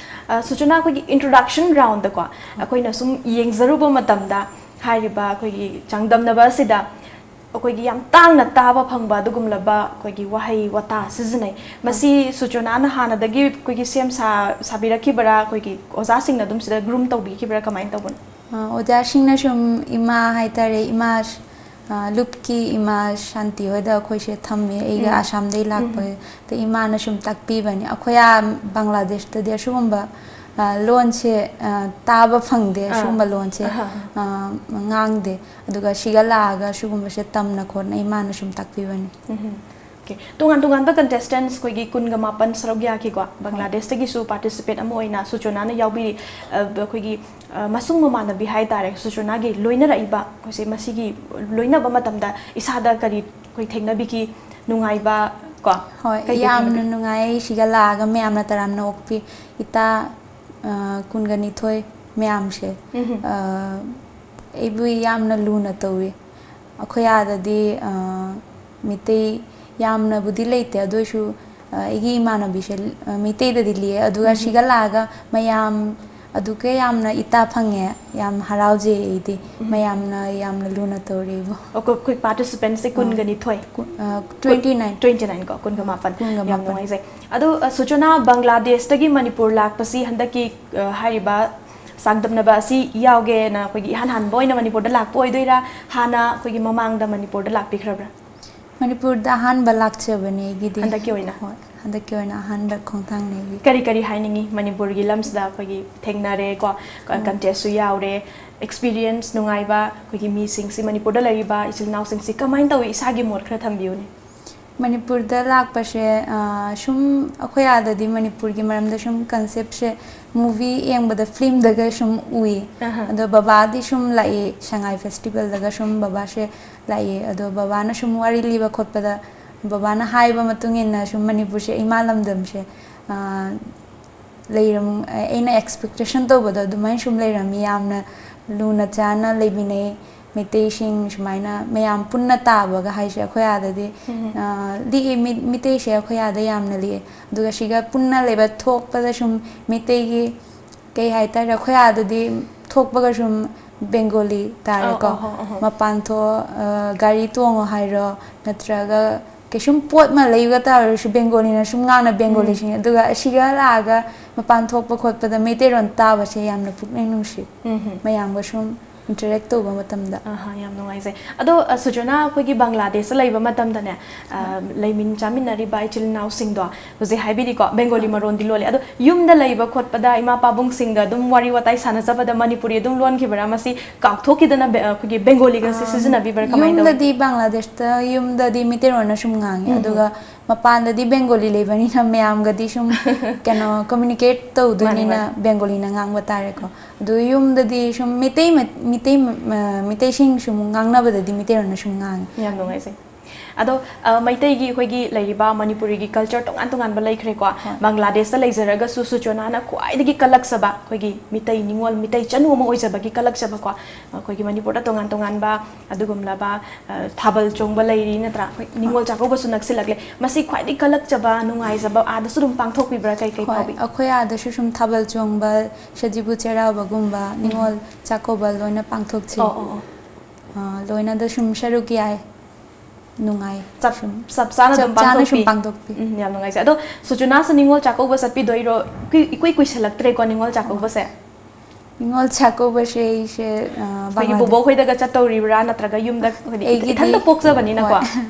ꯑ, ꯁꯨꯆꯅꯥ, ꯑꯩꯈꯣꯏꯒꯤ ꯏꯟꯇ꯭ꯔꯣꯗꯛꯁꯟ ꯔꯥꯎꯟꯗꯀꯣ, ꯑꯩꯈꯣꯏꯅ ꯁꯨꯝ ꯌꯦꯡꯖꯔꯨꯕ ꯃꯇꯝꯗ, ꯍꯥꯏꯔꯤꯕ ꯑꯩꯈꯣꯏꯒꯤ ꯆꯥꯡꯗꯝꯅꯕ ꯑꯁꯤꯗ ꯑꯩꯈꯣꯏꯒꯤ ꯌꯥꯝ ꯇꯥꯡꯅ ꯇꯥꯕ ꯐꯪꯕ ꯑꯗꯨꯒꯨꯝꯂꯕ ꯑꯩꯈꯣꯏꯒꯤ ꯋꯥꯍꯩ ꯋꯥꯇꯥ ꯁꯤꯖꯤꯟꯅꯩ꯫ ꯃꯁꯤ ꯁꯨꯆꯅꯥꯅ ꯍꯥꯟꯅꯗꯒꯤ ꯑꯩꯈꯣꯏꯒꯤ ꯁꯦꯝ ꯁꯥ-, ꯁꯥꯕꯤꯔꯛꯈꯤꯕꯔꯥ, ꯑꯩꯈꯣꯏꯒꯤ ꯑꯣꯖꯥꯁꯤꯡꯅ ꯑꯗꯨꯝ ꯁꯤꯗ ꯒ꯭ꯔꯨꯝ ꯇꯧꯕꯤꯈꯤꯕꯔꯥ, ꯀꯃꯥꯏꯅ ꯇꯧꯕꯅꯣ? ꯑ, ꯑꯣꯖꯥꯁꯤꯡꯅ ꯁꯨꯝ, ꯏꯃꯥ ꯍꯥꯏꯇꯥꯔꯦ, ꯏꯃꯥ, ꯑ, ꯂꯨꯞꯀꯤ ꯏꯃꯥ ꯁꯥꯟꯇꯤ ꯍꯣꯏꯗ ꯑꯩꯈꯣꯏꯁꯦ ꯊꯝꯃꯦ, ꯑꯩꯒ ꯎꯝ꯫ ꯑꯁꯥꯝꯗꯒꯤ ꯎꯝ꯫ ꯂꯥꯛꯄ꯫ ꯑꯗ ꯏꯃꯥꯅ ꯁꯨꯝ ꯇꯥꯛꯄꯤꯕꯅꯤ꯫ ꯑꯩꯈꯣꯏ ꯑꯥ ꯕꯪꯒ꯭ꯂꯥꯗꯦꯁꯇꯗꯤ ꯑꯁꯤꯒꯨꯝꯕ, ꯑ, ꯂꯣꯟꯁꯦ, ꯑ, ꯇꯥꯕ ꯐꯪꯗꯦ, ꯑꯥ꯫ ꯑꯁꯤꯒꯨꯝꯕ ꯂꯣꯟꯁꯦ, ꯑꯍꯥ꯫ ꯑ, ꯉꯥꯡꯗꯦ꯫ ꯑꯗꯨꯒ ꯁꯤꯒ ꯂꯥꯛꯑꯒ ꯁꯤꯒꯨꯝꯕꯁꯦ ꯇꯝꯅ ꯈꯣꯠꯅ ꯏꯃꯥꯅ ꯁꯨꯝ ꯇꯥꯛꯄꯤꯕꯅꯤ꯫ ꯎꯝ꯫ Okay. ꯇꯣꯉꯥꯟ ꯇꯣꯉꯥꯟꯕ contestants ꯑꯩꯈꯣꯏꯒꯤ ꯀꯨꯟꯒ ꯃꯥꯄꯟ ꯁꯔꯨꯛ ꯌꯥꯈꯤꯀꯣ꯫ ꯕꯪꯒ꯭ꯂꯥꯗꯦꯁꯇꯒꯤꯁꯨ participant ꯑꯃ ꯑꯣꯏꯅ ꯁꯨꯆꯣꯅꯥꯅ ꯌꯥꯎꯕꯤꯔꯤ꯫ ꯑ, ꯑꯩꯈꯣꯏꯒꯤ, ꯑ, ꯃꯁꯨꯡ ꯃꯃꯥꯟꯅꯕꯤ ꯍꯥꯏ ꯇꯥꯔꯦ, ꯁꯨꯆꯣꯅꯥꯒꯤ ꯂꯣꯏꯅꯔꯛꯏꯕ ꯑꯩꯈꯣꯏꯁꯦ ꯃꯁꯤꯒꯤ ꯂꯣꯏꯅꯕ ꯃꯇꯝꯗ ꯏꯁꯥꯗ ꯀꯔꯤ ꯑꯩꯈꯣꯏ ꯊꯦꯡꯅꯕꯤꯈꯤ? ꯅꯨꯡꯉꯥꯏꯕ ꯀꯣ? ꯍꯣꯏ, ꯀꯩ ꯀꯩ ꯌꯥꯝꯅ ꯊꯦꯡꯅꯕꯤꯈꯤ? ꯅꯨꯡꯉꯥꯏ꯫ ꯁꯤꯒ ꯂꯥꯛꯑꯒ ꯃꯌꯥꯝꯅ ꯇꯔꯥꯝꯅ ꯑꯣꯛꯄꯤ꯫ ꯏꯇꯥ, ꯑ, ꯀꯨꯟꯒ ꯅꯤꯊꯣꯏ ꯃꯌꯥꯝꯁꯦ, ꯎꯝꯍꯨꯝ꯫ ꯑ, ꯑꯩꯕꯨ ꯌꯥꯝꯅ ꯂꯨꯅ ꯇꯧꯏ꯫ ꯑꯩꯈꯣꯏ ꯑꯥꯗꯗꯤ, ꯑ, ꯃꯤꯇꯩ ꯌꯥꯝꯅꯕꯨꯗꯤ ꯂꯩꯇꯦ, ꯑꯗꯨ ꯑꯣꯏꯁꯨ, ꯑ, ꯑꯩꯒꯤ ꯏꯃꯥꯟꯅꯕꯤꯁꯦ, ꯑ, ꯃꯤꯇꯩꯗꯗꯤ ꯂꯤꯌꯦ, ꯑꯗꯨꯒ ꯎꯝꯍꯨꯝ꯫ ꯁꯤꯒ ꯂꯥꯛꯑꯒ ꯃꯌꯥꯝ ꯑꯗꯨꯛꯀ ꯌꯥꯝꯅ ꯏꯇꯥ ꯐꯪꯉꯦ, ꯌꯥꯝ ꯍꯔꯥꯎꯖꯩ ꯑꯩꯗꯤ꯫ ꯎꯝꯍꯨꯝ꯫ ꯃꯌꯥꯝꯅ ꯌꯥꯝꯅ ꯂꯨꯅ ꯇꯧꯔꯤꯕꯨ꯫ ꯑꯩꯈꯣꯏ, ꯑꯩꯈꯣꯏ participants ꯁꯦ ꯑꯥ꯫ ꯀꯨꯟꯒ ꯅꯤꯊꯣꯏ꯫ ꯀꯨ-, ꯑ, ꯀꯨꯟ-, twenty nine꯫ Twenty nine ꯀꯣ, ꯀꯨꯟꯒ ꯃꯥꯄꯟ꯫ ꯀꯨꯟꯒ ꯌꯥꯝ ꯃꯥꯄꯟ꯫ ꯅꯨꯡꯉꯥꯏꯖꯩ꯫ ꯑꯗꯣ, ꯑ, ꯁꯨꯆꯣꯅꯥ, ꯕꯪꯒ꯭ꯂꯥꯗꯦꯁꯇꯒꯤ ꯃꯅꯤꯄꯨꯔ ꯂꯥꯛꯄꯁꯤ ꯍꯟꯗꯛꯀꯤ, ꯑ, ꯍꯥꯏꯔꯤꯕ ꯆꯥꯡꯗꯝꯅꯕ ꯑꯁꯤ ꯌꯥꯎꯒꯦꯅ ꯑꯩꯈꯣꯏꯒꯤ ꯏꯍꯥꯟ ꯍꯥꯟꯕ ꯑꯣꯏꯅ ꯃꯅꯤꯄꯨꯔꯗ ꯂꯥꯛꯄ ꯑꯣꯏꯗꯣꯏꯔꯥ? ꯍꯥꯟꯅ ꯑꯩꯈꯣꯏꯒꯤ ꯃꯃꯥꯡꯗ ꯃꯅꯤꯄꯨꯔꯗ ꯂꯥꯛꯄꯤꯈ꯭ꯔꯕ꯭ꯔꯥ? ꯃꯅꯤꯄꯨꯔꯗ ꯑꯍꯥꯟꯕ ꯂꯥꯛꯆꯕꯅꯦ ꯑꯩꯒꯤꯗꯤ꯫ ꯍꯟꯗꯛꯀꯤ ꯑꯣꯏꯅ? ꯍꯣꯏ, ꯍꯟꯗꯛꯀꯤ ꯑꯣꯏꯅ ꯑꯍꯥꯟꯕ ꯈꯣꯡꯊꯥꯡꯅꯦ ꯑꯩꯒꯤ꯫ ꯀꯔꯤ ꯀꯔꯤ ꯍꯥꯏꯅꯤꯡꯉꯤ? ꯃꯅꯤꯄꯨꯔꯒꯤ ꯂꯝꯁꯤꯗ ꯑꯩꯈꯣꯏꯒꯤ ꯊꯦꯡꯅꯔꯦ ꯀꯣ, ꯀ-, ꯎꯝ꯫ Contest ꯁꯨ ꯌꯥꯎꯔꯦ, experience ꯅꯨꯡꯉꯥꯏꯕ, ꯑꯩꯈꯣꯏꯒꯤ ꯃꯤꯁꯤꯡꯁꯤ, ꯃꯅꯤꯄꯨꯔꯗ ꯂꯩꯔꯤꯕ ꯏꯆꯤꯜ ꯏꯅꯥꯎꯁꯤꯡꯁꯤ ꯀꯃꯥꯏꯅ ꯇꯧꯏ? ꯏꯁꯥꯒꯤ ꯃꯣꯠ ꯈꯔ ꯊꯝꯕꯤꯌꯨꯅꯦ꯫ ꯃꯅꯤꯄꯨꯔꯗ ꯂꯥꯛꯄꯁꯦ, ꯑ, ꯁꯨꯝ ꯑꯩꯈꯣꯏ ꯑꯥꯗꯗꯤ ꯃꯅꯤꯄꯨꯔꯒꯤ ꯃꯔꯝꯗ ꯁꯨꯝ concept ꯁꯦ movie ꯌꯦꯡꯕꯗ, film ꯗꯒ ꯁꯨꯝ ꯎꯏ꯫ ꯑꯍꯥ꯫ ꯑꯗꯣ ꯕꯕꯥꯗꯤ ꯁꯨꯝ ꯂꯥꯛꯏ, ꯁꯉꯥꯏ festival ꯗꯒ ꯁꯨꯝ ꯕꯕꯥꯁꯦ ꯂꯥꯛꯏ꯫ ꯑꯗꯣ ꯕꯕꯥꯅ ꯁꯨꯝ ꯋꯥꯔꯤ ꯂꯤꯕ ꯈꯣꯠꯄꯗ, ꯕꯕꯥꯅ ꯍꯥꯏꯕ ꯃꯇꯨꯡ ꯏꯟꯅ ꯁꯨꯝ ꯃꯅꯤꯄꯨꯔꯁꯦ, ꯏꯃꯥ ꯂꯝꯗꯝꯁꯦ, ꯑ, ꯂꯩꯔꯝ-, ꯑꯩꯅ expectation ꯇꯧꯕꯗꯣ ꯑꯗꯨꯃꯥꯏꯅ ꯁꯨꯝ ꯂꯩꯔꯝꯃꯤ꯫ ꯌꯥꯝꯅ ꯂꯨꯅ ꯆꯥꯟꯅ ꯂꯩꯃꯤꯟꯅꯩ꯫ ꯃꯩꯇꯩꯁꯤꯡ ꯁꯨꯃꯥꯏꯅ ꯃꯌꯥꯝ ꯄꯨꯟꯅ ꯇꯥꯕꯒ ꯍꯥꯏꯁꯦ ꯑꯩꯈꯣꯏ ꯑꯥꯗꯗꯤ, ꯎꯝ꯫ ꯑ, ꯂꯤꯛꯑꯦ, ꯃꯤ-, ꯃꯤꯇꯩꯁꯦ ꯑꯩꯈꯣꯏ ꯑꯥꯗ ꯌꯥꯝꯅ ꯂꯤꯛꯑꯦ꯫ ꯑꯗꯨꯒ ꯁꯤꯒ ꯄꯨꯟꯅ ꯂꯩꯕ ꯊꯣꯛꯄꯗ ꯁꯨꯝ ꯃꯤꯇꯩꯒꯤ ꯀꯩ ꯍꯥꯏꯇꯥꯔꯦ, ꯑꯩꯈꯣꯏ ꯑꯥꯗꯗꯤ ꯊꯣꯛꯄꯒ ꯁꯨꯝ ꯕꯦꯡꯒꯣꯂꯤ ꯇꯥꯔꯦꯀꯣ꯫ ꯑꯧ, ꯑꯧ, ꯑꯧ, ꯑꯧ꯫ ꯃꯄꯥꯟ ꯊꯣꯛ-, ꯑ, ꯒꯥꯔꯤ ꯇꯣꯡꯉꯣ ꯍꯥꯏꯔꯣ, ꯅꯠꯇ꯭ꯔꯒ ꯀꯩꯁꯨꯝ ꯄꯣꯠ ꯑꯃ ꯂꯩꯕ ꯇꯥꯔꯁꯨ ꯕꯦꯡꯒꯣꯂꯤꯅ ꯁꯨꯝ ꯉꯥꯡꯅ ꯕꯦꯡꯒꯣꯂꯤꯁꯤꯡ꯫ ꯎꯝ꯫ ꯑꯗꯨꯒ ꯑꯁꯤꯒ ꯂꯥꯛꯑꯒ ꯃꯄꯥꯟ ꯊꯣꯛꯄ ꯈꯣꯠꯄꯗ ꯃꯩꯇꯩꯂꯣꯟ ꯇꯥꯕꯁꯦ ꯌꯥꯝꯅ ꯄꯨꯛꯅꯤꯡ ꯅꯨꯡꯁꯤ꯫ ꯎꯝ ꯍꯨꯝ꯫ ꯃꯌꯥꯝꯒ ꯁꯨꯝ interact ꯇꯧꯕ ꯃꯇꯝꯗ꯫ ꯑꯍꯥ, ꯌꯥꯝ ꯅꯨꯡꯉꯥꯏꯖꯩ꯫ ꯑꯗꯣ ꯑ, ꯁꯨꯖꯅꯥ, ꯑꯩꯈꯣꯏꯒꯤ ꯕꯪꯒ꯭ꯂꯥꯗꯦꯁꯇ ꯂꯩꯕ ꯃꯇꯝꯗꯅꯦ, ꯑ, ꯂꯩꯃꯤꯟ ꯆꯥꯃꯤꯟꯅꯔꯤꯕ ꯏꯆꯤꯜ ꯏꯅꯥꯎꯁꯤꯡꯗꯣ ꯍꯧꯖꯤꯛ ꯍꯥꯏꯕꯤꯔꯤꯀꯣ, ꯕꯦꯡꯒꯣꯂꯤ ꯃꯔꯣꯟꯗꯤ ꯂꯣꯜꯂꯤ꯫ ꯑꯗꯣ ꯌꯨꯝꯗ ꯂꯩꯕ ꯈꯣꯠꯄꯗ ꯏꯃꯥ ꯄꯥꯕꯨꯡꯁꯤꯡꯒ ꯑꯗꯨꯝ ꯋꯥꯔꯤ ꯋꯥꯇꯥꯏ ꯁꯥꯟꯅꯖꯕꯗ ꯃꯅꯤꯄꯨꯔꯤ ꯑꯗꯨꯝ ꯂꯣꯟꯈꯤꯕ꯭ꯔꯥ? ꯃꯁꯤ ꯀꯥꯎꯊꯣꯛꯈꯤꯗꯅ ꯕꯦ-, ꯑꯩꯈꯣꯏꯒꯤ ꯕꯦꯡꯒꯣꯂꯤꯒꯁꯦ ꯑꯝ, ꯁꯤꯖꯤꯟꯅꯕꯤꯕ꯭ꯔꯥ? ꯀꯃꯥꯏꯅ ꯇꯧꯏ? ꯌꯨꯝꯗꯗꯤ, ꯕꯪꯒ꯭ꯂꯥꯗꯦꯁꯇ ꯌꯨꯝꯗꯗꯤ ꯃꯤꯇꯩꯔꯣꯟꯅ ꯁꯨꯝ ꯉꯥꯡꯉꯦ꯫ ꯎꯝ, ꯑꯗꯨꯒ ꯃꯄꯥꯟꯗꯗꯤ ꯕꯦꯡꯒꯣꯂꯤ ꯂꯩꯕꯅꯤꯅ ꯃꯌꯥꯝꯒꯗꯤ ꯁꯨꯝ ꯀꯩꯅꯣ, communicate ꯇꯧꯗꯣꯏꯅꯤꯅ ꯃꯥꯅꯤ, ꯕꯦꯡꯒꯣꯂꯤꯅ ꯉꯥꯡꯕ ꯇꯥꯔꯦꯀꯣ꯫ ꯑꯗꯨ ꯌꯨꯝꯗꯗꯤ ꯁꯨꯝ ꯃꯤꯇꯩ ꯃ-, ꯃꯤꯇꯩ ꯃ-, ꯃ-, ꯃꯤꯇꯩꯁꯤꯡ ꯁꯨꯝ ꯉꯥꯡꯅꯕꯗꯗꯤ ꯃꯤꯇꯩꯔꯣꯟꯅ ꯁꯨꯝ ꯉꯥꯡꯉꯦ꯫ ꯌꯥꯝ ꯅꯨꯡꯉꯥꯏꯖꯩ꯫ ꯑꯗꯣ, ꯑ, ꯃꯩꯇꯩꯒꯤ ꯑꯩꯈꯣꯏꯒꯤ ꯂꯩꯔꯤꯕ ꯃꯅꯤꯄꯨꯔꯤꯒꯤ culture ꯇꯣꯉꯥꯟ ꯇꯣꯉꯥꯟꯕ ꯂꯩꯈ꯭ꯔꯦꯀꯣ꯫ ꯍꯣꯏ꯫ ꯕꯪꯒ꯭ꯂꯥꯗꯦꯁꯇ ꯂꯩꯖꯔꯒꯁꯨ ꯁꯨꯆꯣꯅꯥꯅ ꯈ꯭ꯋꯥꯏꯗꯒꯤ ꯀꯜꯂꯛꯆꯕ ꯑꯩꯈꯣꯏꯒꯤ ꯃꯤꯇꯩ ꯅꯤꯉꯣꯜ, ꯃꯤꯇꯩ ꯆꯅꯨ ꯑꯃ ꯑꯣꯏꯖꯕꯒꯤ ꯀꯜꯂꯛꯆꯕꯀꯣ꯫ ꯑꯩꯈꯣꯏꯒꯤ ꯃꯅꯤꯄꯨꯔꯗ ꯇꯣꯉꯥꯟ ꯇꯣꯉꯥꯟꯕ ꯑꯗꯨꯒꯨꯝꯂꯕ, ꯑ, ꯊꯥꯕꯜ ꯆꯣꯡꯕ ꯂꯩꯔꯤ ꯅꯠꯇ꯭ꯔꯥ? ꯑꯩꯈꯣꯏ ꯅꯤꯉꯣꯜ ꯆꯥꯛꯀꯧꯕꯁꯨ ꯅꯛꯁꯤꯜꯂꯛꯂꯦ꯫ ꯃꯁꯤ ꯈ꯭ꯋꯥꯏꯗꯒꯤ ꯀꯜꯂꯛꯆꯕ, ꯅꯨꯡꯉꯥꯏꯖꯕ ꯑꯥꯗꯁꯨ ꯑꯗꯨꯝ ꯄꯥꯡꯊꯣꯛꯄꯤꯕ꯭ꯔꯥ? ꯀꯩ ꯀꯩ ꯍꯣꯏ, ꯐꯥꯎꯕꯤ? ꯑꯩꯈꯣꯏ ꯑꯥꯗꯁꯨ ꯁꯨꯝ ꯊꯥꯕꯜ ꯆꯣꯡꯕ, ꯁꯖꯤꯕꯨ ꯆꯩꯔꯥꯎꯕꯒꯨꯝꯕ, ꯅꯤꯉꯣꯜ ꯆꯥꯛꯀꯧꯕ ꯂꯣꯏꯅ ꯄꯥꯡꯊꯣꯛꯆꯩ꯫ ꯑꯣ, ꯑꯣ, ꯑꯣ꯫ ꯑ, ꯂꯣꯏꯅꯗ ꯁꯨꯝ ꯁꯔꯨꯛ ꯌꯥꯏ, ꯅꯨꯡꯉꯥꯏ꯫ ꯆꯞ, ꯁꯨꯝ ꯆꯞ ꯆꯥꯅ ꯑꯗꯨꯝ ꯆꯞ ꯆꯥꯅ ꯁꯨꯝ ꯄꯥꯡꯊꯣꯛꯄꯤ꯫ ꯄꯥꯡꯊꯣꯛꯄꯤ꯫ ꯎꯝ, ꯌꯥꯝ ꯅꯨꯡꯉꯥꯏꯖꯩ꯫ ꯑꯗꯣ ꯁꯨꯆꯨꯅꯥꯁꯨ ꯅꯤꯉꯣꯜ ꯆꯥꯛꯀꯧꯕ ꯆꯠꯄꯤꯗꯣꯏꯔꯣ? ꯀꯨꯏ-, ꯏꯀꯨꯏ ꯀꯨꯏꯁꯜꯂꯛꯇ꯭ꯔꯦꯀꯣ ꯅꯤꯉꯣꯜ ꯆꯥꯛꯀꯧꯕꯁꯦ꯫ ꯅꯤꯉꯣꯜ ꯆꯥꯛꯀꯧꯕꯁꯦ ꯑꯩꯁꯦ, ꯑ, ꯑꯩꯈꯣꯏꯒꯤ ꯕꯪꯒ꯭ꯂꯥꯗꯦ-, ꯕꯣꯕꯣꯛ ꯍꯣꯏꯗꯒ ꯆꯠꯇꯧꯔꯤꯕ꯭ꯔꯥ, ꯅꯠꯇ꯭ꯔꯒ ꯌꯨꯝꯗ, ꯍꯥꯏꯗꯤ, ꯑꯩꯒꯤꯗꯤ, ꯏꯊꯟꯇ ꯄꯣꯛꯆꯕꯅꯤꯅꯀꯣ? ꯍꯣꯏ꯫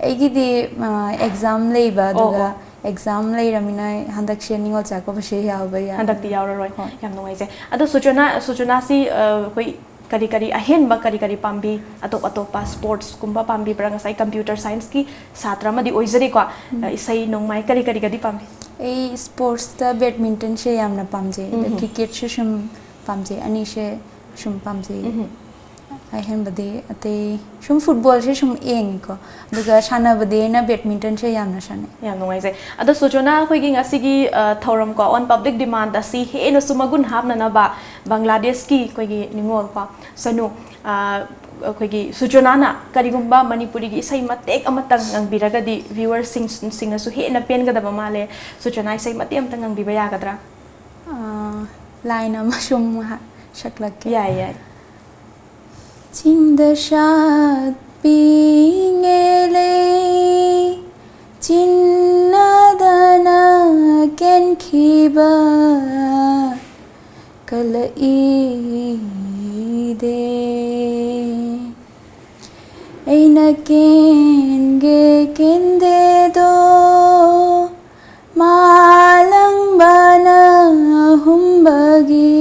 ꯑꯩꯒꯤꯗꯤ, ꯑ, exam ꯂꯩꯕ, ꯑꯣ, ꯑꯗꯨꯒ ꯑꯣ꯫ Exam ꯂꯩꯔꯃꯤꯅ ꯍꯟꯗꯛꯁꯦ ꯅꯤꯉꯣꯜ ꯆꯥꯛꯀꯧꯕꯁꯦ ꯌꯥꯎꯕ ꯌꯥ-, ꯍꯟꯗꯛꯇꯤ ꯌꯥꯎꯔꯔꯣꯏ꯫ ꯍꯣꯏ꯫ ꯌꯥꯝ ꯅꯨꯡꯉꯥꯏꯖꯩ꯫ ꯑꯗꯣ ꯁꯨꯆꯨꯅꯥ, ꯁꯨꯆꯨꯅꯥꯁꯤ, ꯑ, ꯑꯩꯈꯣꯏ ꯀꯔꯤ ꯀꯔꯤ ꯑꯍꯦꯟꯕ ꯀꯔꯤ ꯀꯔꯤ ꯄꯥꯝꯕꯤ? ꯑꯇꯣꯞ ꯑꯇꯣꯞꯄ sports ꯀꯨꯝꯕ ꯄꯥꯝꯕꯤꯕ꯭ꯔꯥ? ꯉꯁꯥꯏ computer science ꯀꯤ ꯁꯥꯇ꯭ꯔ ꯑꯃꯗꯤ ꯑꯣꯏꯖꯔꯤꯀꯣ꯫ ꯑ, ꯏꯁꯩ ꯅꯣꯡꯃꯥꯏ ꯀꯔꯤ ꯀꯔꯤꯒꯗꯤ ꯄꯥꯝꯕꯤ? ꯑꯩ sports ꯇ badminton ꯁꯦ ꯌꯥꯝꯅ ꯄꯥꯝꯖꯩ꯫ ꯑꯗ cricket ꯁꯨ ꯁꯨꯝ ꯄꯥꯝꯖꯩ꯫ ꯑꯅꯤꯁꯦ ꯁꯨꯝ ꯄꯥꯝꯖꯩ꯫ ꯑꯍꯦꯟꯕꯗꯤ ꯑꯇꯩ ꯁꯨꯝ football ꯁꯦ ꯁꯨꯝ ꯌꯦꯡꯉꯤꯀꯣ꯫ ꯑꯗꯨꯒ ꯁꯥꯟꯅꯕꯗꯤ ꯑꯩꯅ badminton ꯁꯦ ꯌꯥꯝꯅ ꯁꯥꯟꯅꯩ꯫ ꯌꯥꯝ ꯅꯨꯡꯉꯥꯏꯖꯩ꯫ ꯑꯗꯣ ꯁꯨꯆꯨꯅꯥ, ꯑꯩꯈꯣꯏꯒꯤ ꯉꯁꯤꯒꯤ, ꯑ, ꯊꯧꯔꯝꯀꯣ, On Public Demand ꯑꯁꯤ ꯍꯦꯟꯅꯁꯨ ꯃꯒꯨꯟ ꯍꯥꯞꯅꯅꯕ ꯕꯪꯒ꯭ꯂꯥꯗꯦꯁꯀꯤ ꯑꯩꯈꯣꯏꯒꯤ ꯅꯤꯉꯣꯜꯀꯣ, ꯁꯅꯨ, ꯑ, ꯑꯩꯈꯣꯏꯒꯤ ꯁꯨꯆꯨꯅꯥꯅ ꯀꯔꯤꯒꯨꯝꯕ ꯃꯅꯤꯄꯨꯔꯤꯒꯤ ꯏꯁꯩ ꯃꯇꯦꯛ ꯑꯃꯇꯪ ꯉꯪꯕꯤꯔꯒꯗꯤ viewer ꯁꯤꯡ, ꯁꯤꯡꯅꯁꯨ ꯍꯦꯟꯅ ꯄꯦꯟꯒꯗꯕ ꯃꯥꯜꯂꯦ꯫ ꯁꯨꯆꯨꯅꯥ, ꯏꯁꯩ ꯃꯇꯦꯛ ꯑꯃꯇꯪ ꯉꯪꯕꯤꯕ ꯌꯥꯒꯗ꯭ꯔꯥ? ꯑꯥ, line ꯑꯃ ꯁꯨꯝ ꯍꯥ-, ꯁꯛꯂꯛꯀꯦ꯫ ꯌꯥꯏ, ꯌꯥꯏ꯫ ꯆꯤꯡꯗ ꯁꯥꯠꯄꯤ ꯉꯦꯂꯩ, ꯆꯤꯟꯅꯗꯅ ꯀꯦꯟꯈꯤꯕ ꯀꯂꯛꯏ ꯗꯦ꯫ ꯑꯩꯅ ꯀꯦꯟꯒꯦ ꯀꯦꯟꯗꯦꯗꯣ, ꯃꯥꯂꯪꯕꯅ ꯑꯍꯨꯝꯕꯒꯤ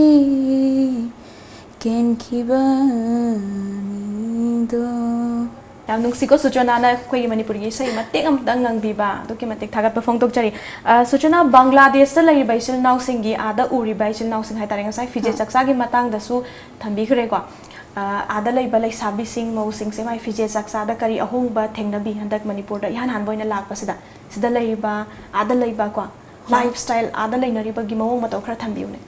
ꯀꯦꯟꯈꯤꯕꯅꯤꯗꯣ꯫ ꯌꯥꯝ ꯅꯨꯡꯁꯤꯀꯣ, ꯁꯨꯆꯣꯅꯥꯅ ꯑꯩꯈꯣꯏꯒꯤ ꯃꯅꯤꯄꯨꯔꯒꯤ ꯏꯁꯩ ꯃꯇꯦꯛ ꯑꯃꯇꯪ ꯉꯪꯕꯤꯕ꯫ ꯑꯗꯨꯛꯀꯤ ꯃꯇꯤꯛ ꯊꯥꯒꯠꯄ ꯐꯣꯡꯗꯣꯛꯆꯔꯤ꯫ ꯑ, ꯁꯨꯆꯣꯅꯥ, ꯕꯪꯒ꯭ꯂꯥꯗꯦꯁꯇ ꯂꯩꯔꯤꯕ ꯏꯆꯤꯜ ꯏꯅꯥꯎꯁꯤꯡꯒꯤ, ꯑꯥꯗ ꯎꯔꯤꯕ ꯏꯆꯤꯜ ꯏꯅꯥꯎꯁꯤꯡ ꯍꯥꯏꯇꯥꯔꯦ, ꯉꯁꯥꯏ ꯐꯤꯖꯦꯠ ꯆꯥꯛꯆꯥꯒꯤ ꯃꯇꯥꯡꯗꯁꯨ ꯊꯝꯕꯤꯈ꯭ꯔꯦꯀꯣ꯫ ꯑ, ꯑꯥꯗ ꯂꯩꯕ ꯂꯩꯁꯥꯕꯤꯁꯤꯡ, ꯃꯧꯁꯤꯡꯁꯦ ꯃꯥꯏ ꯐꯤꯖꯦꯠ ꯆꯥꯛꯆꯥꯗ ꯀꯔꯤ ꯑꯍꯣꯡꯕ ꯊꯦꯡꯅꯕꯤ ꯍꯟꯗꯛ ꯃꯅꯤꯄꯨꯔꯗ ꯏꯍꯥꯟ ꯍꯥꯟꯕ ꯑꯣꯏꯅ ꯂꯥꯛꯄꯁꯤꯗ? ꯁꯤꯗ ꯂꯩꯔꯤꯕ, ꯑꯥꯗ ꯂꯩꯕ ꯀꯣ, ꯍꯣꯏ꯫ ꯂꯥꯏꯐ ꯁ꯭ꯇꯥꯏꯜ, ꯑꯥꯗ ꯂꯩꯅꯔꯤꯕꯒꯤ ꯃꯑꯣꯡ ꯃꯇꯧ ꯈꯔ ꯊꯝꯕꯤꯌꯨꯅꯦ꯫